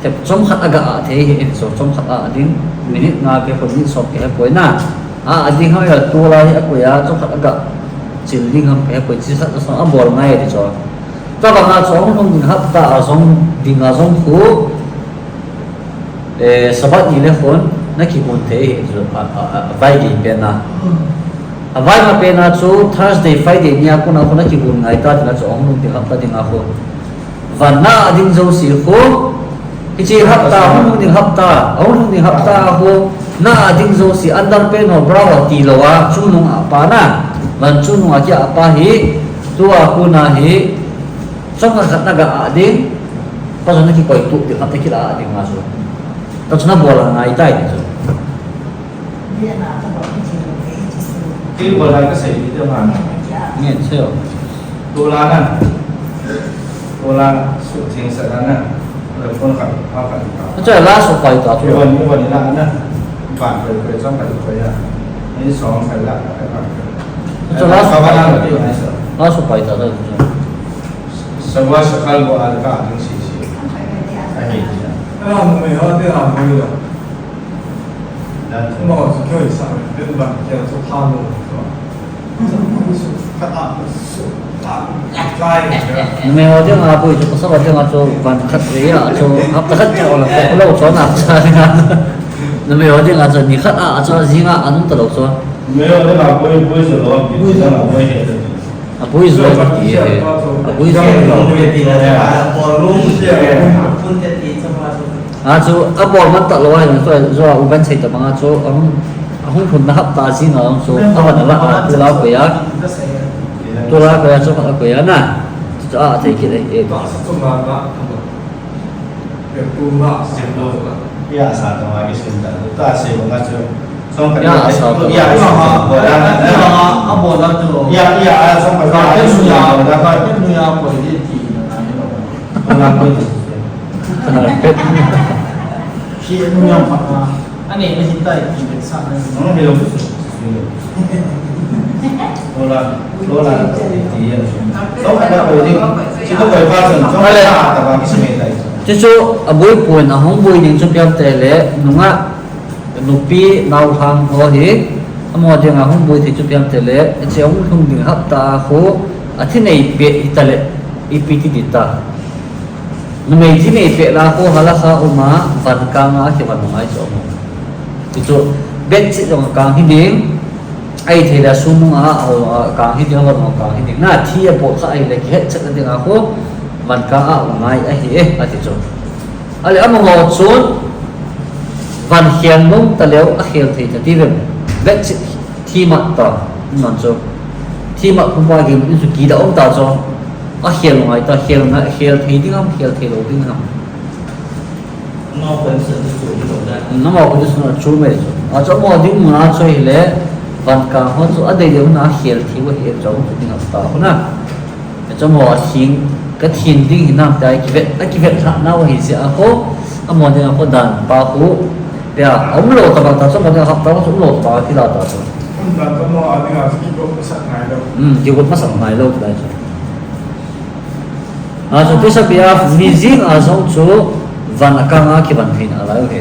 Thep chomkhat aga a thei hi, so chomkhat a ding, minute nga kahepoi, minute som kahepoi na. A, ading ham ya tu la hi akoi a, chomkhat aga chil ding ham kahepoi, chi khat som abol ngai ti chu. Tabang a chu hung hung ding hapta a jong, ding a jong khu, Eh, Sabbath ni le khun, na kihon thei hi, chu, a, a, a, a vaigei pen a. Avaima pen a chu, Thursday, Friday ni a kona khu na kihon ngai ta, tina chu, ahung lhung ding hapta ding a khu. Van na a ding jouse khu, hiche hapta, ahung lhung ding hapta, ahung lhung ding hapta a khu, na a ding jouse, underpant ho, bra ho tilou a, chungnung a pa na, van chungnung a kia pa hi, tua khu na hi, Chomkhat khat na ga a ding, pa chu na kikoi tup ding, hapta kit a ding a chu. Ta chu na bol a ngai tai ti chu. Kei bol a ka sei ti te ma. Nge che o. Tola na. Tola su theng sa na. Le phone khat, phone khat. Acha la su pai ta chu. Phone, phone la na. Ban koi koi chomkhat koi a. Ni song khat la ka ban. Acha la su pai ta. La su pai ta chu. Sabua sakal bo alka ding sisi. Ahi. Ala numei ho te la boi lo. Dan. Mo su kyo sa, den ban kyo su pha lo. Su khat a su. Numei ho te la boi chu, pasal ho te la chu, ban khat re ya chu, hapta khat kyo la ko lo chu na cha na. Numei ho te la chu, ni khat a chu, jing a anung ta lo chu. Numei ho te la boi, boi chu lo, boi chu la boi he. Aboi jo ti he. Aboi jo. A chu, abol man ta lo a, jo, jo, u ban sei ta bang a chu, ahung, ahung lhun na hapta jing a chu, avan la a, tu la ko ya. Tu la ko ya chu, ko ya na. Chu a thei kit e. Ya, sa ta ma ki sin ta. Ta se ma chu. Song ka ya, sa ta. Ya, sa ta. Bola na. Ya, ya, song ka ya. Ya, bola ka. Ya, ko ni ti na na ni lo. Bola ko ni. Ki nu ya pa. Ani ni ta ki sa na. No, hello. Lola, Lola, ti ya. Song ka ya ko ni. Si ko ko pa son. Song ka ya ta ba ki sin ta. Hichu aboi pon, ahung boi ding chu ipi ham itile, nungah nupi naolhang ho hi, amaho dinga hung boi thei chu ipi ham itile, hiche hung lhung ding hapta a khu, athi nei pet hitaleh, ipi ti ding ta. Numei thi nei pet lah khu, halakha a um a, van kang a kivon u ngai chu aum. Hichu, bedsheet jong akang hiding, ahithei le sum nung a, ahol nung a kang hiding, ahol nung a kang hiding. Na thi abol kha ahile, kihetchetna dinga khu, van kang a um ngai ahi e, ati chu. Ahile amaho chun, van khel nom taleu, akhel thei ta diu vem. Bedsheet thi mat ta, non chu. Thi mat pumpa gim, in chu kida um ta chu. Akhel ngai ta, khel ngai, khel thei ding ham, khel thei lou ding ham. Amaho condition chu chu mai chu. Achu amaho dinmun a chu ahile, van kang ho chu adei dei hon a khel thei u ahi e, chu ding hapta khu na. Achu amaho athing, kathin ding hinam tia kivet, akivet lhah nau ahi jeh a khu, amaho dinga khu dan pa khu, pia, aum lou tobang ta chu, amaho dinga hapta khu chu um lou tobang a kila ta chu. Um dan chu amaho dinga chu kigot masat ngai lou. Hmm, kigot masat ngai lou ti lai chu. Achu Tisha B'Av ni jing a jong chu van akang a kivon theina lai u ahi.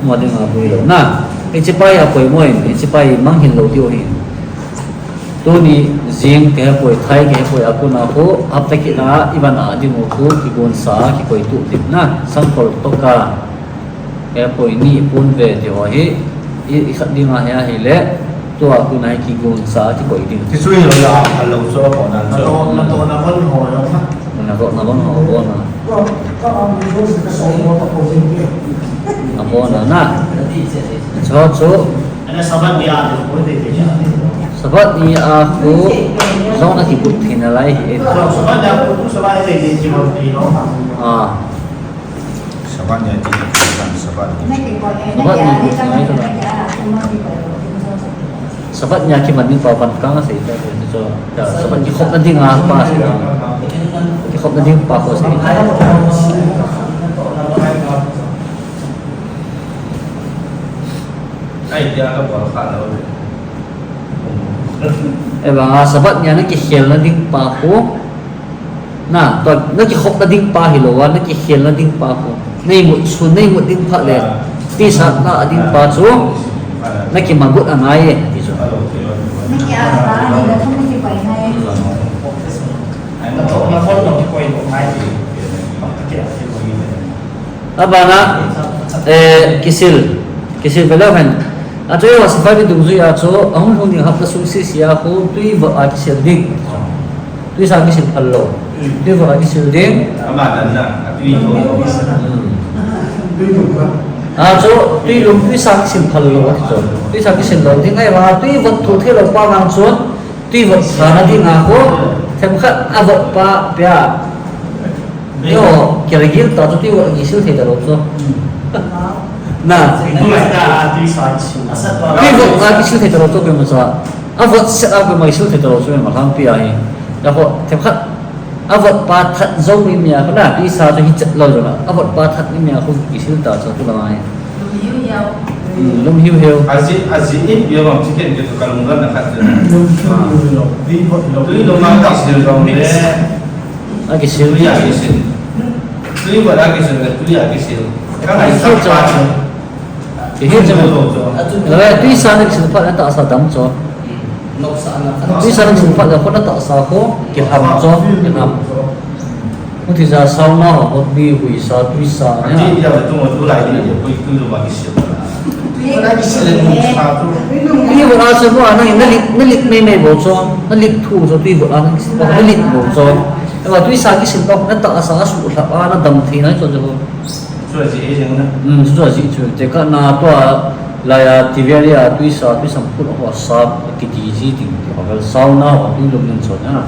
Amaho dinga boi lou na. Hiche pa hi apoimo in, hiche pa hi manghil lou diu ahi. Tuni jing kahepoi, thai kahepoi, akon a khu, hapta kit a, ivon a ding u khu, kigonsa, kikoi tup ding na, sangkol toka. Kahepoi ni pon ve ti ho hi, i, i khat ding ahi ahile, tua kon a hi kigonsa kikoi ding. Ti chu hilou a, alou chu abon a chu. Natoh, natoh na von ho jong ha. Natoh na von ho abon a. Ka, ka am ni ho se ka so mo ta ko jing ke. Abon a na. Chu chu. Ana Sabbath ni a, ko te te. Sabbath ni a khu, jong na kigot theina lai hi e. Sabbath ni a khu, Sabbath ni a khu, Sabbath ni. Ah. Sabbath ni ati, Sabbath ni. Sabbath ni, Sabbath ni a kivon ding pa van kang asei ta, so, Sabbath kikhopna ding a pa asei ta. Kikhopna ding pa khu asei. Ai, dia ka bol kha lou. Ahivang a Sabbath ni a na kikhelna ding pa khu. Na, tua, na kikhopna ding pa hilou a, na kikhelna ding pa khu. Na imut sun, na imut ding phat le, tuisa na a ding pa chu, na kimagot angai e, ti chu. Abana, eh, kisil, kisil veleu hen. Achu eiho Sephardi dungjui a chu, ahung lhung ding hapta sung sese a khu, tui vot a kisil ding. Tuisa kisil phal lou. Tui vot a kisil ding. Ama dan na, a tui lou. Hmm. Achu, tui lum, tuisa kisil phal lou, achu. Tuisa kisil lou ding, ahivang a tui vot thu thei lou pa vang chun, tui vot thana ding a khu, themkhat a vot pa pia. Yo, kila gil ta chu tui vot a kisil thei talou chu. Na. Tui vot a kisil thei talou chu, koima cha. A vot set a koima kisil thei talou chu, koima lhangpi ahi. Ya khu, themkhat. A vot pa that jou mi mi a khu na, tuisa chu hi chet lou jou na. A vot pa that mi mi a khu kisil ta chu tu la mai. Hmm, lum hiu hiu. Aji, aji, eh, yo bang chicken ke tu kalung gan na khat je. Lum hiu hiu lou. Tui vot lou. Tui lou ma kisil lou le. A kisil. Tui a kisil. Tui vot a kisil le, tui a kisil. Ka ai sa pa chu. Kihi chu. Lou chu. Lou, tuisa na kisil phat le tahsa dam chu. Tuisa na kisil phat le khu na tahsa khu kilham chu, kilham. Hiti ja sauna ho, hot ni huisa, tuisa. Ati ya tu mo tu lai ni, pui tu lo ma kisil. Tui vot a kisil le, tui vot a chu mo na, na lip, na lip mei mei bou chu, na lip thu chu, tui vot a na kisil, na lip bou chu. Eva tuisa kisil pa, na tahsa a suhlhap a, na dam thei na chu chu. Chu aji e jeng na. Hmm, chu aji chu. Tekah na tua laiya Tiberia tuisa, tuisa phut ho sa kiti ji ding ti ho. Sauna ho tui lum nin chu na.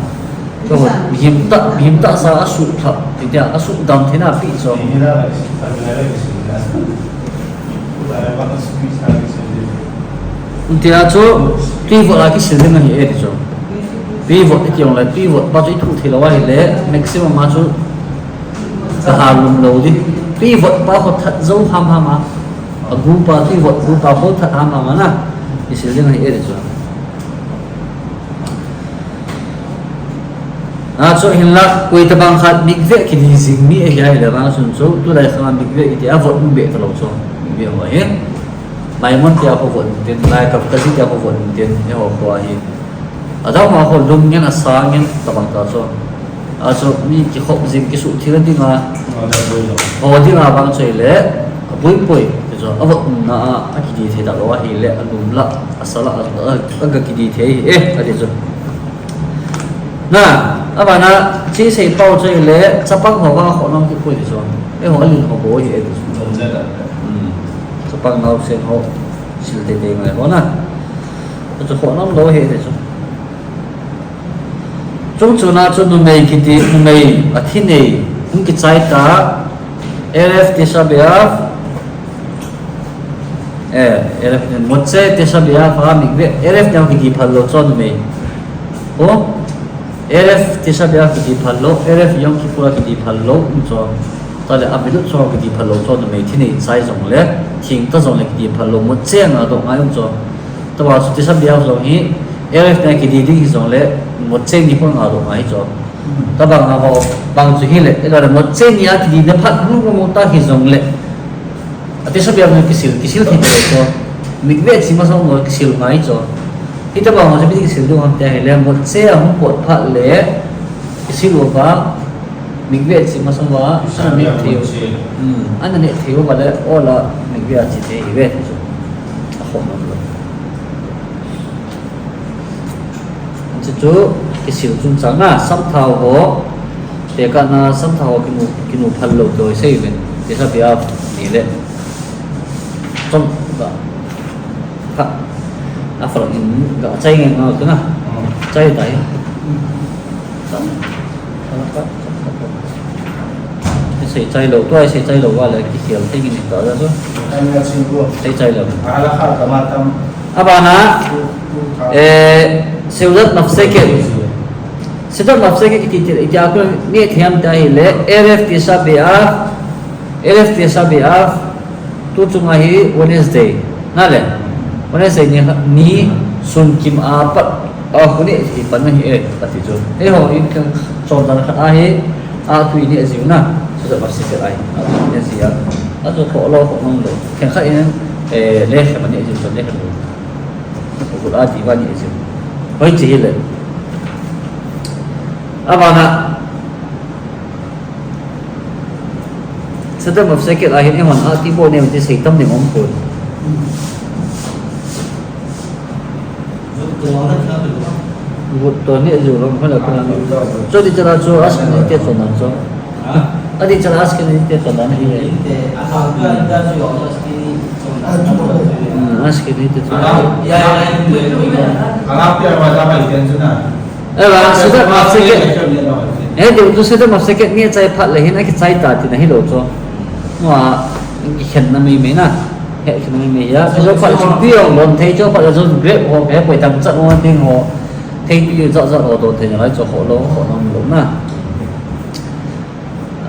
Chu ho, mihem ta, mihem tahsa a suhlhap, ti dia, a sudam thei na pi chu. Tia chu, tui vot a kisil ding ahi e ti chu. Tui vot i ti jong le, tui vot pa chu i thu thei lou ahile, maximum a chu ka ha lum lou di. Tui vot pa khu that jou ham ham a. A gu pa, tui vot gu pa khu that ham ham a na. Kisil ding ahi e ti chu. Achu hinlah, koi tabang khat mikveh kidi jing mi ahi ahile vang chun chu, tulai khang mikveh kiti a vot um be talou chu, mikveh ho hi. Maimon tia kho vot um tin, Lai Kavkaz tia kho vot um tin, eiho kho ahi. Adang ho kho lum ngen asa ngen tabang ta chu. Achu mi kikhop jing kisuhtheng dinga, ho dinga vang chu ahile, abuipoi, ti chu, avot umna a, akidi thei talou ahile, alum la, asa la, a, a, aga kidi thei, eh, ati chu. Na, abana, chi sei pau chu ahile, chapang ho vang khoh nom kipui ti chu. Eiho alin ho bou ahi e ti chu. Hmm. Chapang naosen ho, sil teitei ngai ho na. Chu khoh nom lou ahi ti chu. Chungchon a chu numei kiti, numei athi nei, hung kichai ta, Erev Tisha B'Av, Eh, Erev, Motzei Tisha B'Av a mikveh, Erev nia kidi phal lou chu numei. O, Erev Tisha B'Av kidi phal lou, Erev Yom Kippur a kidi phal lou, um chu. Chule Avilut chu kidi phal lou chu numei, thi nei chai jongle, theng ta jongle kidi phal lou, Motzei ngadoh ngai um chu. Tabang chu Tisha B'Av jong hi, Erev nia kidi ding hijongle, Motzei nikho ngadoh ngai chu. Tabang a ho, bang chu hile, ahilou le Motzei nia kidi na phat hung mu ta hijongle. A Tisha B'Av a kisil, kisil thei talou chu. Mikveh che masang ho kisil ngai chu. Hitabang ho chu ipi kisil diu ham tia ahile, Motzei ahung pot phat le, kisil uva, mikveh che masang uva, ana neh thei u. Hmm, ana neh thei uva le, o la, mikveh a che thei ahi ve chu. Akhoh nom lou. Chuchu kisil chungchang na, samthao ho, tekahna samthao ho kinu, kinu phal lou toh isei uvin, Tisha B'Av ni le. Chom, ga, ha, a phal in, ga, chai ngen ngau tu na. Hmm. Chai tai. Isei chai lou, tua isei chai lou uva le, kikhel thei ngen ta chu. Isei chai lou. Abana, eh, Seudat Mafseket. Seudat Mafseket kiti ti, iti a kon neh thei ham tia ahile, Erev Tisha B'Av, Erev Tisha B'Av, tu chunga hi Wednesday. Na le, Wednesday ni, ni sun kim a pat, a, khu neh thei pan ahi e, kati chu. Eiho in kan chondan khat ahi, a tui neh jiu na, Seudat Mafseket ahi, a tui neh ji a. Achu khoh lou, khoh nom lou. Khenkhat in, eh, lechem aneh jiu, lechem lou. Kut a ti va neh jiu. Hoiche hile. Abana, Seudat Mafseket a hin eihon a ti bou nem ti sei tam ding um pon. Vut toh neh jiu lou, hala kala. Chu ti chala chu Ashkenazi te chondan chu. Ati chala Ashkenazi te chondan ahi. Hmm, Ashkenazi te chondan. Eh, ba, Seudat Mafseket. Eh, deu tu Seudat Mafseket neh chai phat le hin akichai ta tina hilou chu. Mua, kikhenna meimei na. He khenna meimei ya. Chu phat chu tui jong don thei chu, phat chu grape ho, he poi tam chat ho ding ho. Thei tui jat jat ho don thei nalai chu khoh lou, khoh nom lou na.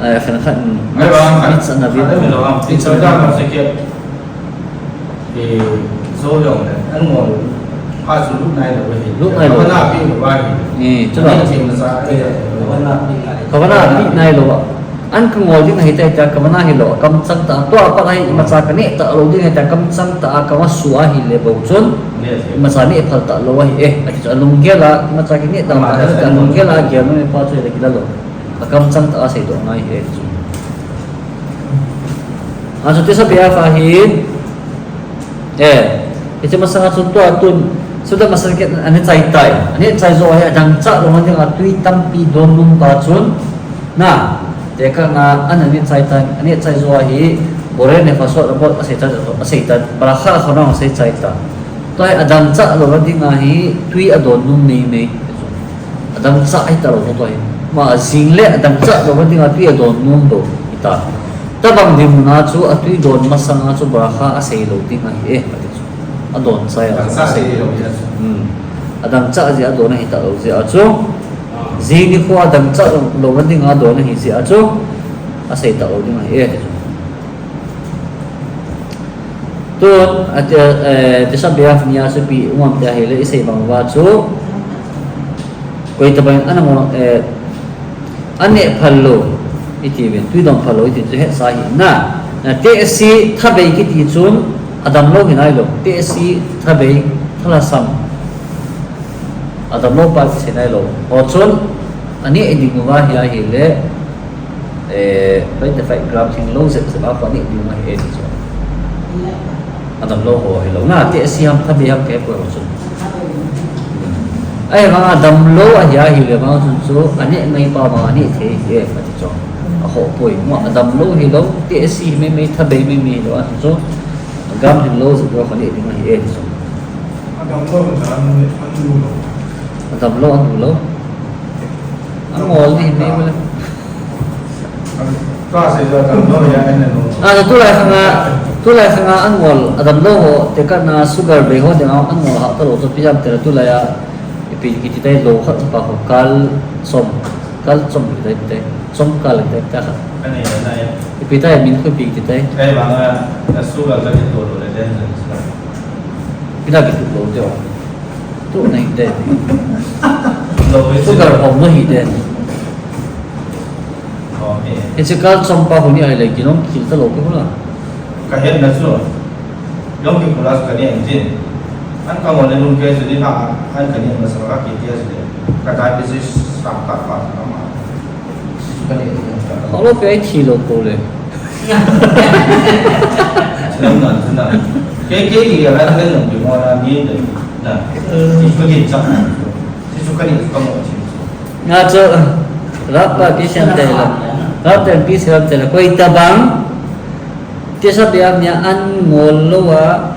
Eh, khenkhat, ngai ba, khat, khat sana vi. Khat lo am, tin sa da ma se ke. Eh, so yong le, an ngol. Phat chu lut nai lou hi. Lut nai lou. Kavana pi lou ba hi. Eh, chu la. Ani thim na sa, eh, kavana pi nai lou. Kavana pi nai lou ba. An kangol ding ahi tai ta, kavana hilou, kamchang ta, tua pat ahi, imacha kaneh talou ding ahi ta, kamchang ta, kavasuh ahile bou chun. Imacha neh phal talou ahi e, ati chu alunggel a, imacha kineh talou, alunggel a, gel nom pa chu le kila lou. Akamchang tah a seidoh ngai ahi chu. Achu Tisha B'Av ahi. Eh, hiche masang a chun tua tun, Seudat Mafseket aneh chai tai. Aneh chai jou ahi, adang chah lou ding a tui tampi don nom ta chun. Na, tekahna, aneh chai tai, aneh chai jou ahi, Borei Nefashot abol asei chai, asei tai, bracha a khonung asei chai ta. Tua hi adang chah lou ding ahi, tui adon nom meimei. Adang chah ahi talou tua hi. Ama jing le adang chah lou ding a tui adon nom lou hita. Tabang ding mun a chu atui don masang a chu bracha asei lou ding ahi e, ati chu. Adon chai a, adang chah asei lou ding a chu. Hmm. Adang chah jeh a don ahi talou jeh a chu. Jing nikho adang chah lou ding a don ahi jeh a chu. Asei talou ding ahi e, ati chu. Tun, ati, eh, Tisha B'Av ni a chu ipi um am tia ahile, isei bang uva chu. Koi tabang in ana ngol, eh, Aneh phal lou, iti ve, tui don phal lou, iti chu hetsa hi na. Na tehse thabei kiti chun, adam lou hi nailou. Tehse thabei, thalasam, adam lou pa kisei nailou. Ho chun, aneh ding uva hi ahile, eh, twenty-five gram thing lou jep jep a kho aneh ding uva hi e ti chu. Adam lou ho hilou na, tehse ham, thabei ham kei poi ho chun. Ahivang a damlou ahi, ahile vang chun chu, aneh mai pa vang aneh thei ahi e, ati chu. Akhoh poi, mo, adamlou hilou, tehse hi mai mai, thabei mai mai hilou, ati chu. Gam hilou, jep lou, kho aneh ding ahi e, ati chu. Adamlou chu an, an lu lou. Adamlou, an lu lou. An ngol ni mai mai le. Ka sei jo kan no ya en no. A, tulai khanga, tulai khanga an ngol, adamlou ho, tekahna sugar bei ho, ding an ngol ha, talou chu piam tera tulai a, ipi kiti tai lou khat pa ho, kal som, kal som kiti tai, tai, som kal kiti tai, tai khat. Ani na ya. Ipi tai min khu ipi kiti tai. Kai bang a, sugar ka kiti lou le den. Pina kiti lou te o. Tu nei te. Lou hi sugar hom lou hi te. Oh, eh. Hiche kal chompa huni ahile kilom kil talou ke hula. Ka hetna chu. Lom ki plus ka ni anjin. An ka mo le lum ke chu ni ha, an ka ni ma sa ka ki ke chu ni. Ka diabetes sa ka pa ka ma. Hello, pe ai thi lou ko le. Silam nan silam. Ke, ke, ke, ke, ran le nang bi mo na ni de. Na. Ti ko din chak. Ti ko ka ni ka mo ti. Nga chu, rap pa pi siam te la. Rap te pi siam te la. Koi tabang. Tisa bia mia an ngol lou a,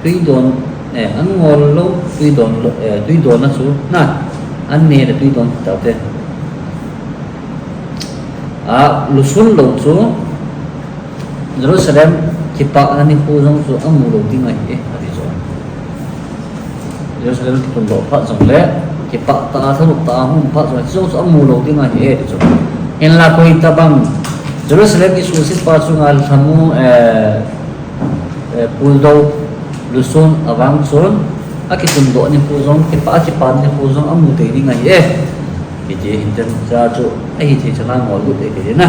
tui don, eh, an ngol lou, tui don lou, eh, tui don a chu, na, an ne le tui don tau te. A, lusun lou chu, Jerusalem kipah na nikho jong chu amu lou ding ahi e, ati chu. Jerusalem kitun doh phat jongle, kipah tah a, thanop tah a hung phat jongle, chuche jong chu amu lou ding ahi e, ti chu. Hinla koi tabang, Jerusalem kisuhset pa chunga lhamu, eh, eh, puldou, lusun avang chun, akitun doh nikho jong, kipah, akipah nikho jong amu tei ding ahi e. Kiti hinten cha chu, ahi thei chan a ngol lut tei tei na.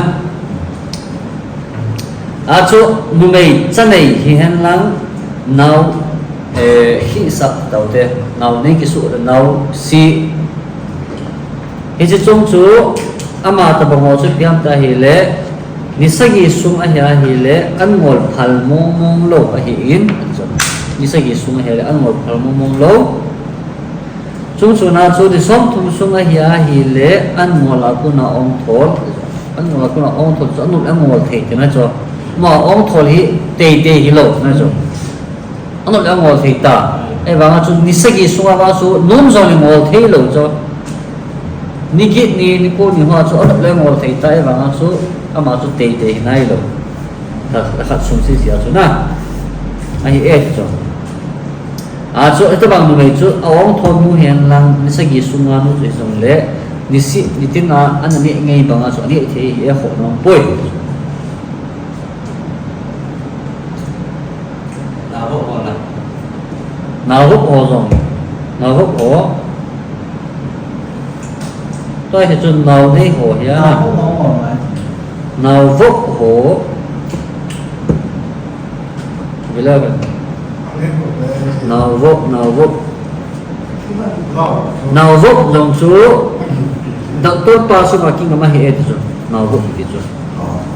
Achu numei chanei hihen lang nao, eh, hisah tau te, nao nei kisuh le nao si. Hiche chung chu ama tabang ho chu ipi ham tia ahile, ni sagi sung ahi ahile, an ngol phal mong mong lou ahin, ni sagi sung ahi ahile, an ngol phal mong mong lou. Chung chuna chu ni somthum sung ahi ahile, an ngol a kona ong thol. An ngol a kona ong thol chu, anop le angol thei tina chu. Ama ong thol hi tei tei hilou na chu. Anop le angol thei ta. Ahivanga chu ni sagi sunga vang chu, nom jong le ngol thei lou chu. Ni get ni, ni ko ni hoa chu, anop le angol thei ta, ahivanga chu, ama chu tei tei hi nailou. Lha, lha khat sung sisi a chu na. Ahi e chu. Achu, hitabang numei chu, a-ong thol nu hihen lang, ni sagi sunga nu chu hijongle, ni sih, ni tin a, ana neh ngei banga chu, aneh thei ahi e, khoh nom poi. Nao vop ho na. Nao vop ho jong. Nao vop ho. Tua hi chu nao nei ho hia. Nao vop ho. Vela ve. Nao vop, nao vop. Nao vop jong chu doctor pa sunga kingam ahi e ti chu. Nao vop ti chu.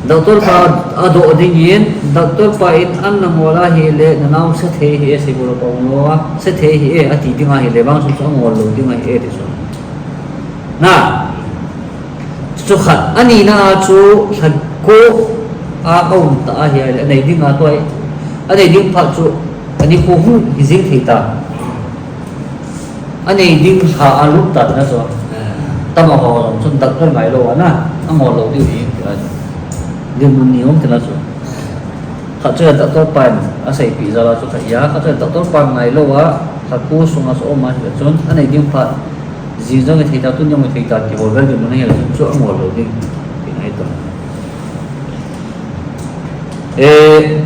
Doctor pa adoh dingin, doctor pa in an na ngol ahile, na nao se thei ahi e, sei bol a pa um lou a, se thei ahi e, ati ding ahile, vang sung sung angol lou ding ahi e ti chu. Na. Chu khat, anina a chu lha ko a aum ta ahile, anei ding a tua, anei ding phat chu, ani ko hung hi jing thei ta. Anei ding lha a lut ta tina chu. Tama ho jong chun doctor ngai lou a na, angol lou diu hi, tia chu. Dinmun ni um tina chu. Khat chu doctor pan aseipeh jal a chu khat hia, khat chu doctor pan ngai lou a, khat ko sunga chu um a hile chun, anei ding phat, jing jong i thei ta, tun jong i thei ta, ti ho vel dinmun ahile chun chu angol lou ding. Ti ngai ta. Eh,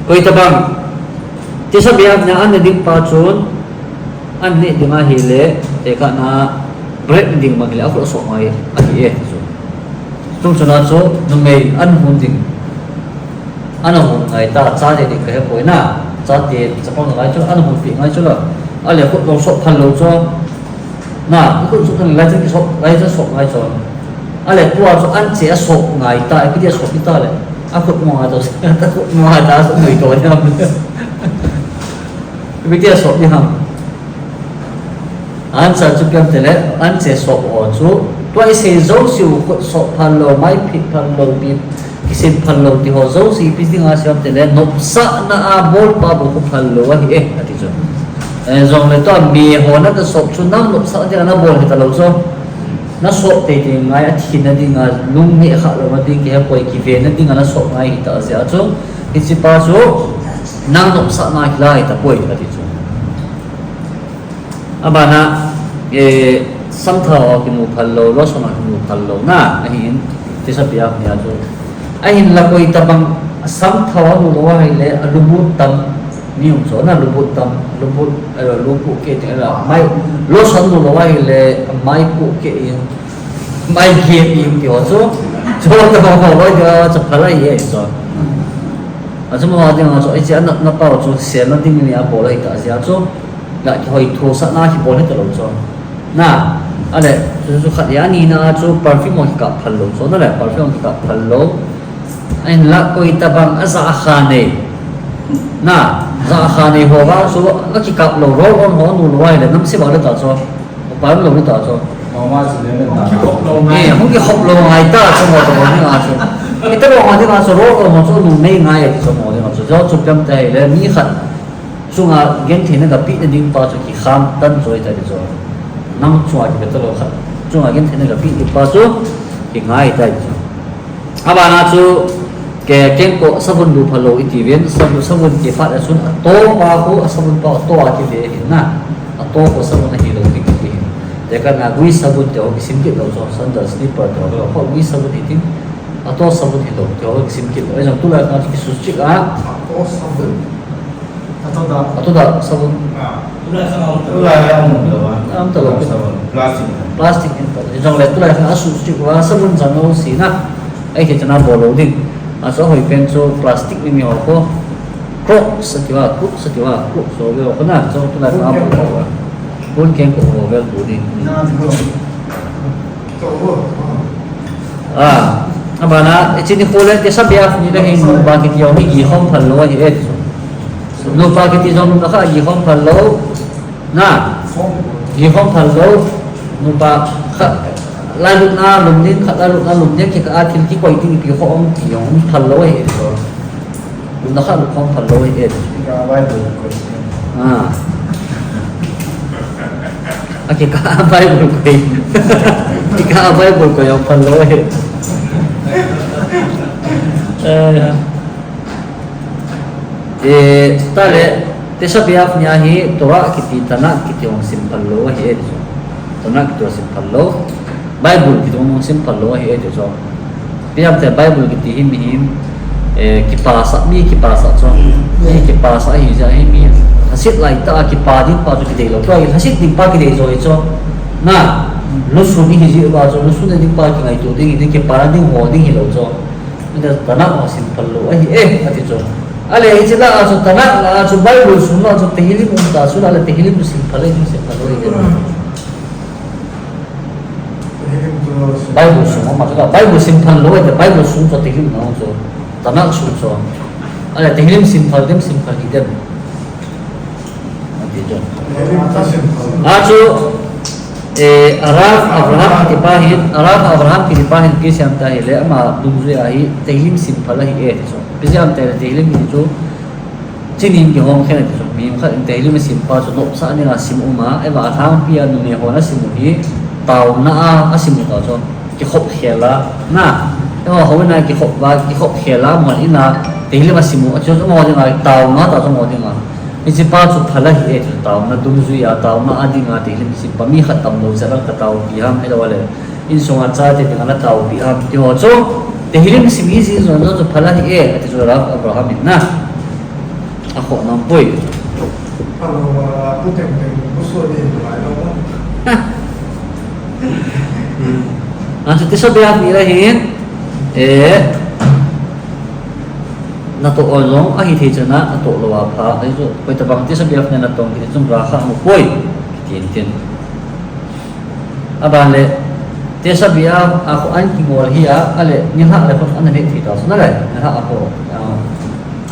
Koi tabang, tisa biahak nia an ne ding pa chun, an neh ding ahile, tekahna, Break ding bang hileh akhut asop ngai ahi e chu. Tung chuna chu numei an hon ding. Ana hon ngai ta, chate ding kahepoi na. Chate chapang ngai chu, ana honpeh ngai chu la. Ale khut jong sop phal lou chu. Na, khut sop ngai chu, kisop, ngai chu sop ngai chu. Ale tua chu anche asop ngai ta, ipi ti asop ding ta le. Akhut mo ngai chu, akhut mo ngai ta, sop ngai to ni ham. Ipi ti asop ding ham. Answer chu ipi ham tile, anche sop ho chu, tua isei jouse u khut sop phal lou, mai phit phal lou, bep kisim phal lou ti ho jouse ipi dinga sei ham tile, nopsahna a bolpa bou khu phal lou ahi e, ati chu. Eh, jongle tua mi ho nata sop chu nang nopsah dinga nabol hita lou chu. Nasop teitei ngai, athina dinga, lung neh khah louna ding, kihepoi, kivena dinga nasop ngai hita jeh a chu. Hiche pa chu, nang nopsahna hilai tapoi, ati chu. Abana, eh, samthao a kimu phal lou, lotion a kimu phal lou, na, ahin, tisha pia nia chu. Ahinla koi tabang samthao a nu lou ahile, alu but tam, ni um chu, na, lu but tam, lu but, eh, lu puh keh, eh, mai, lotion nu lou ahile, mai puh keh in, mai keh in, ti ho chu, chu tabang ho loi dia, chu phal ahi e, chu. Achu mo ding a chu, hiche anatna pau chu, selna ding ni abol ahi ta jeh a chu. La kihoi thusahna kibol hita lou chu. Na, ale, chu, chu khat ahi, anina chu perfume ho kikap phal lou chu, na le, perfume ho kikap phal lou. Ahinla koi tabang ajah kha nei. Na, jah kha nei ho vang chu, akikap lou, roll on ho nu lou ahile, namse vang le ta chu. Upa lou le ta chu. Mama chu le na. Eh, hung kikhop lou ngai ta chu mo tabang ni a chu. Ita lou ngai ding a chu, roll on ho chu nu nei ngai ti chu mo ding a chu. Chu chu ipi ham tile, mi khat chunga gentheina gapeh na ding pa chu kikham tan chu ahi ta ti chu. Nang chunga kipe talou khat chunga gentheina gapeh ding pa chu kingai ta ti chu. Abana chu ke, kengkoh savun lu phal lou iti uvin, savun, savun kiphat a chun atopa khu, asavun pa atoh a kile ahin na. Atoh khu savun ahilou ding kiti ahin. Tekahna gui savun te ho kisim kit lou chu, sandal, slipper te ho, khu gui savun hi ding. Atoh savun hilou te ho kisim kit lou. Ijong tulai kha chu kisu chik a. Atoh savun. Atoh da. Atoh da, savun. Ah. Tulai kha um. Tulai kha um lou a. Um talou. Savun. Plastic. Plastic in talou. Jongle tulai kha asu chik uva savun jang lou si na. Ahi chana bol lou ding. Asu hoi pen chu plastic ni mi ho ko. Crocs ati uva, Crocs ati uva, Crocs ho ve ho ko na. Chu tulai kha bol lou uva. Bul keng ko ho ve bu ding. Na, na. Ah, abana, hiche nikho le, Tisha B'Av ni le hin nupa kiti jong hi gihom phal lou ahi e. Nupa kiti jong nung kha gihom phal lou. Na, gihom phal lou. Nupa kha, lailutna lum ding, kha lailutna lum ding, kikah a thil kikoi ding, ipi kho jong, gihom phal lou ahi e. Lum na kha lum khom phal lou ahi e. Kikah a Bible koi. Ah. A kikah a Bible koi. Kikah a Bible koi jong phal lou ahi. Eh, eh, tale, Tisha B'Av ni a hi Torah kiti, Tanakh kiti jong sim phal lou ahi e. Tanakh kiti jong sim phal lou. Bible kiti jong sim phal lou ahi e ti chu. Ipi ham tile Bible kiti hi mihem, eh, kipasah, mi kipasah chu. Mi kipasah ahi jeh a hi mi lhaset lai tah a kipa ding pa chu kidei lou. Tua hi lhaset ding pa kidei jo hi chu. Na, lusun ihi jeh uva chu, lusun ding pa kingaito ding, ding kipana ding ho ding hilou chu. Ida Tanakh ho sim phal lou ahi e, ati chu. Ale hiche lah a chu, Tanakh lah a chu, Bible sung lah a chu, Tehillim um ta chu, lah le Tehillim sim phal ahi, sim phal lou ahi e. Bible sung ma chu la, Bible sim phal lou, Bible sung chu Tehillim na chu, Tanakh sung chu. Ale Tehillim sim phal dem, sim phal hih dem. Ati chu. A chu, eh, Rav Avraham kiti pa hin, Rav Avraham kiti pa hin ipi sei em tia ahile, ama dungjui a hi Tehillim sim phal ahi e ti chu. Ipi sei em tia ahile Tehillim kiti chu, Chuni in kihong khen ati chu, mi khat in Tehillim asim pa chu nopsah dinga sim um a, ahivang a alhangpi a numei hon asim u hi taona a asim u ta chu, kikhop khel a, na, eiho houin a kikhop va, kikhop khel a, amahon in a Tehillim asim u, achu chu amaho dinga taona ta chu amaho dinga. Hiche pa chu phal ahi e, chu taona dungjui a, taona a dinga Tehillim asim pa, mi khat tamlou jeh a ka taopi ham, ahilou le. Insunga chate dinga nataopi ham ti ho chu, Tehillim sim hi jeh in jong chu phal ahi e, ati chu Rav Avraham in na. Akhoh nom poi. Hello, uh, pu Tengteng, pu Suadi, hello. Ha. Anchu Tisha B'Av ni le hin, eh, natoh jong ahi thei chana, natoh lou a pha, ahi chu, koi tabang Tisha B'Av ni natong kiti chun bracha mu poi, tin tin. Aban le, Tisha B'Av a khu an kingol hi a, ale, nilhah le khu an neh thei ta chu na le, nilhah a khu, ah,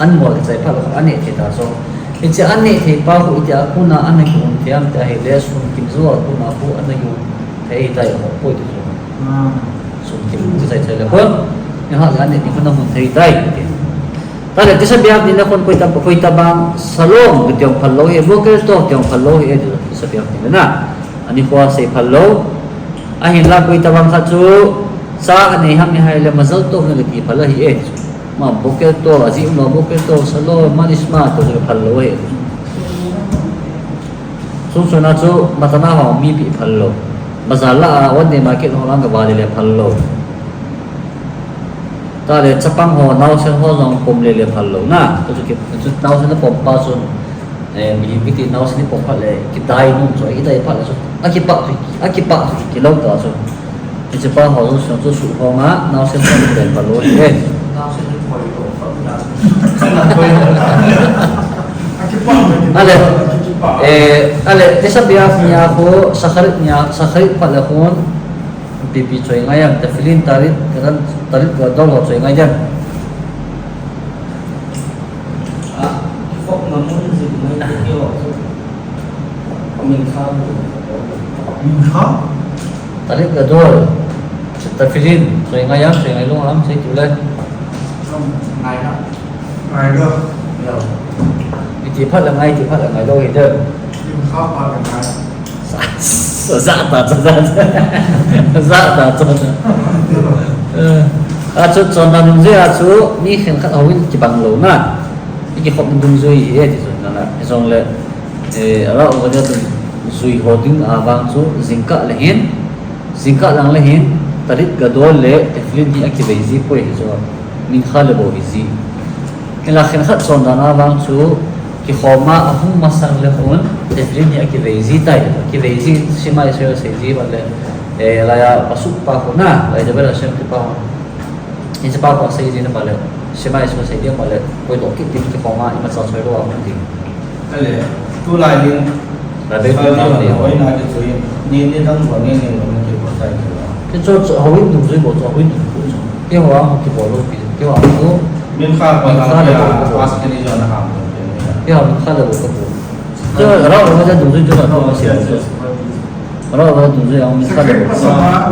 an ngol kichai phat le khu an neh thei ta chu. Hiche an neh thei pa khu iti a khu na an neh thei am ti ahile, sun kim jou a khu na khu an neh thei tai ho poi ti chu. Ah. Sun kim kichai chai le khu, nilhah le an neh ni khu na mun thei tai. Tale, Tisha B'Av ni le khun koi tabang, koi tabang, Shalom, kiti jong phal lou hi, Boker Tov, kiti jong phal lou hi, eh, Tisha B'Av ni le na. Ani kho sei phal lou. Ahinla koi tabang khat chu, cha anei ham ni hai le, Mazal Tov na kiti phal ahi, eh, chu. Ma Boker Tov, aji um lou, Boker Tov, Shalom, Ma Nishma, ti chu phal lou hi. Sung sung a chu, matana ho mi pi phal lou. Bazar lah a, one day market ho lang ka va le le phal lou. Tale chapang ho, naosen ho jong pom le le phal lou na. Chu chu ki, chu naosen a pom pa chun, eh, mi kiti naosen a pom phat le, kidai nom chu, kidai phat le chu, akipah chu, akipah chu, kilou ta chu. Hiche pa ho jong chu, chu su ho ma, naosen ho le phal lou le. Ale, eh, ale, Tisha B'Av ni a khu, Shacharit ni a, Shacharit phat le khun, Pipi choi ngai am, tefillin, talit, talit, talit gadol ho choi ngai am. Ah, kifopna mun jing mai te kio. Mincha. Mincha? Talit gadol. Tefillin choi ngai am, choi ngai lou am, sei tu le. Ngai na. Ngai lou. Iti phat le ngai, iti phat le ngai lou hi de. Mincha phat le ngai. Sa, sa, sa ta, sa, sa, sa ta, sa ta. Eh, a chu chondan dungjui a chu mi khenkhat houin kibang lou na. I kikhopna dungjui hi e ti chu na na. Hijongle, eh, Harav Ovadia dungjui ho ding a vang chu jingkah le hin, jingkah lang le hin, talit gadol le tefillin hi akivei ji poi hi chu. Mincha le bou hi ji. Hinla khenkhat chondan a vang chu, kikhom a ahung masang le khun, tefillin hi akivei ji tai, akivei ji, Shema Israel sei ji vale, eh, laiya pasuk pa khu na, Vayidבר Hashem ti pa khu. Hiche pa khu sei ji na vale, Shema Israel sei ji vale, koi doh kit ding kikhom a, imacha choi lou a hung ding. Ale, tulai hin, Rabbi Soi Ram Ram ni, ni, hoi na ke chui, ni, ni dang bol, ni, ni, ni, ni, ki bol tai ki la. Ke cho, cho, houin dungjui bol, cho, houin dungjui bol, cho. Keiho a, kibol lou pi, keiho a, ko. Mincha ko Mincha la le ya, bol, ko bol. Pas ke ni jo na ham, ke ni ya. Keiho a, mincha le bol, ko bol. Cho, Harav Ovadia dungjui, cho, na, ko, yes, yes, yes. Harav Ovadia dungjui, a, mincha le bol. Sa,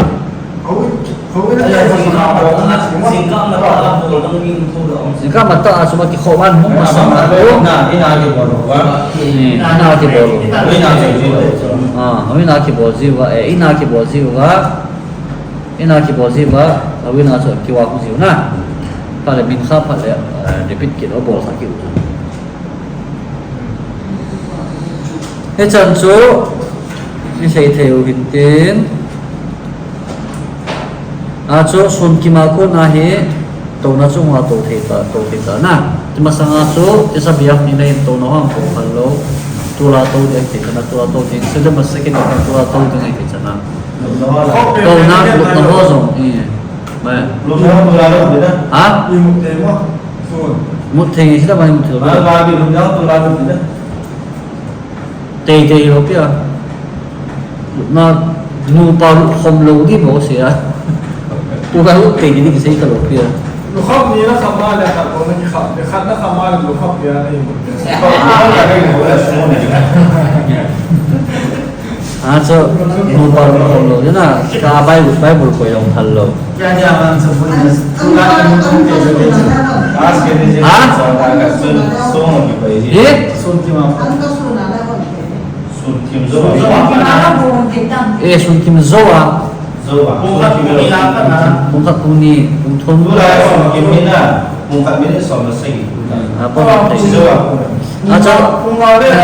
Jingkah matah a chu ma kikhom a hung masang a chu. Ina kibol uva. Ina kibol uva. Ah, ina kibol jiuva, eh, ina kibol jiuva. Ina kibol jiuva, ina chu kiva khu jiu na. Phat le mincha phat le, eh, repeat kit u bol kha kit u. Hichan chu, i sei thei u hintin. A chu sun kim a kon a hi, touna chunga tou thei ta, tou thei ta na. Ti masang a chu, Tisha B'Av ni na hin touna hung tou phal lou. Tula tou ding thei ta na, tula tou ding. Sede masake ni tula tou ding thei ta na. Touna, lupna ho jong, eh. Mai. Lupna ho tula tou ding na. Ha? Mut thei, sida mai mut thei. Tei tei ho pia. Na, nupa lukhom lou di bou sia. Pu ka lu tei di kisei ta lou pia. Lukhom ni na kham ma le khat ko na ki kham, le khat na kham ma le lukhom pia na i. A chu, nupa lukhom lou di na, ka Bible, Bible koi jong phal lou. Ha? Hi? Sun kim jou a. Eh, sun kim jou a. Jou a. Pung khat, pung ni, pung thum. Tulai sun kim ni na, pung khat minute som le sagi. Ah, pung khat. Jou a. Ah, chon,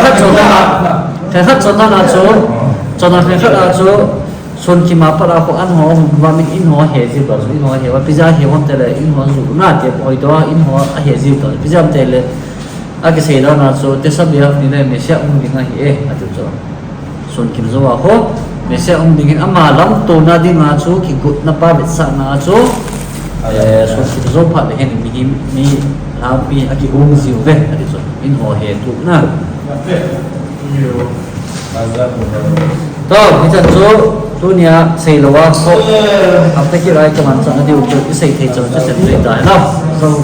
khat chon na. Khat chon na chu. Chon na khat a chu. Sun kim a pat a khu an ho, va min in ho he jiu ta chu, in ho he va, pija he hon te le, in ho ju na te poi to, in ho a he jiu ta, pija te le, a kisei dan a chu, Tisha B'Av ni le, Messiah hung ding ahi e, ati chu. Sun kim jou a khu, Nise um ding hin ama lamtona dinga chu kigotna pa vetsahna chu, eh, sot kit jou phat le hin mihem mi lampi akihung jiu ve, ati chu in ho he tu na. To, hichan chu tunia seilou a, ko, apta kirai kaman chan adiu chu isei thei chan chu sem thei ta, hello.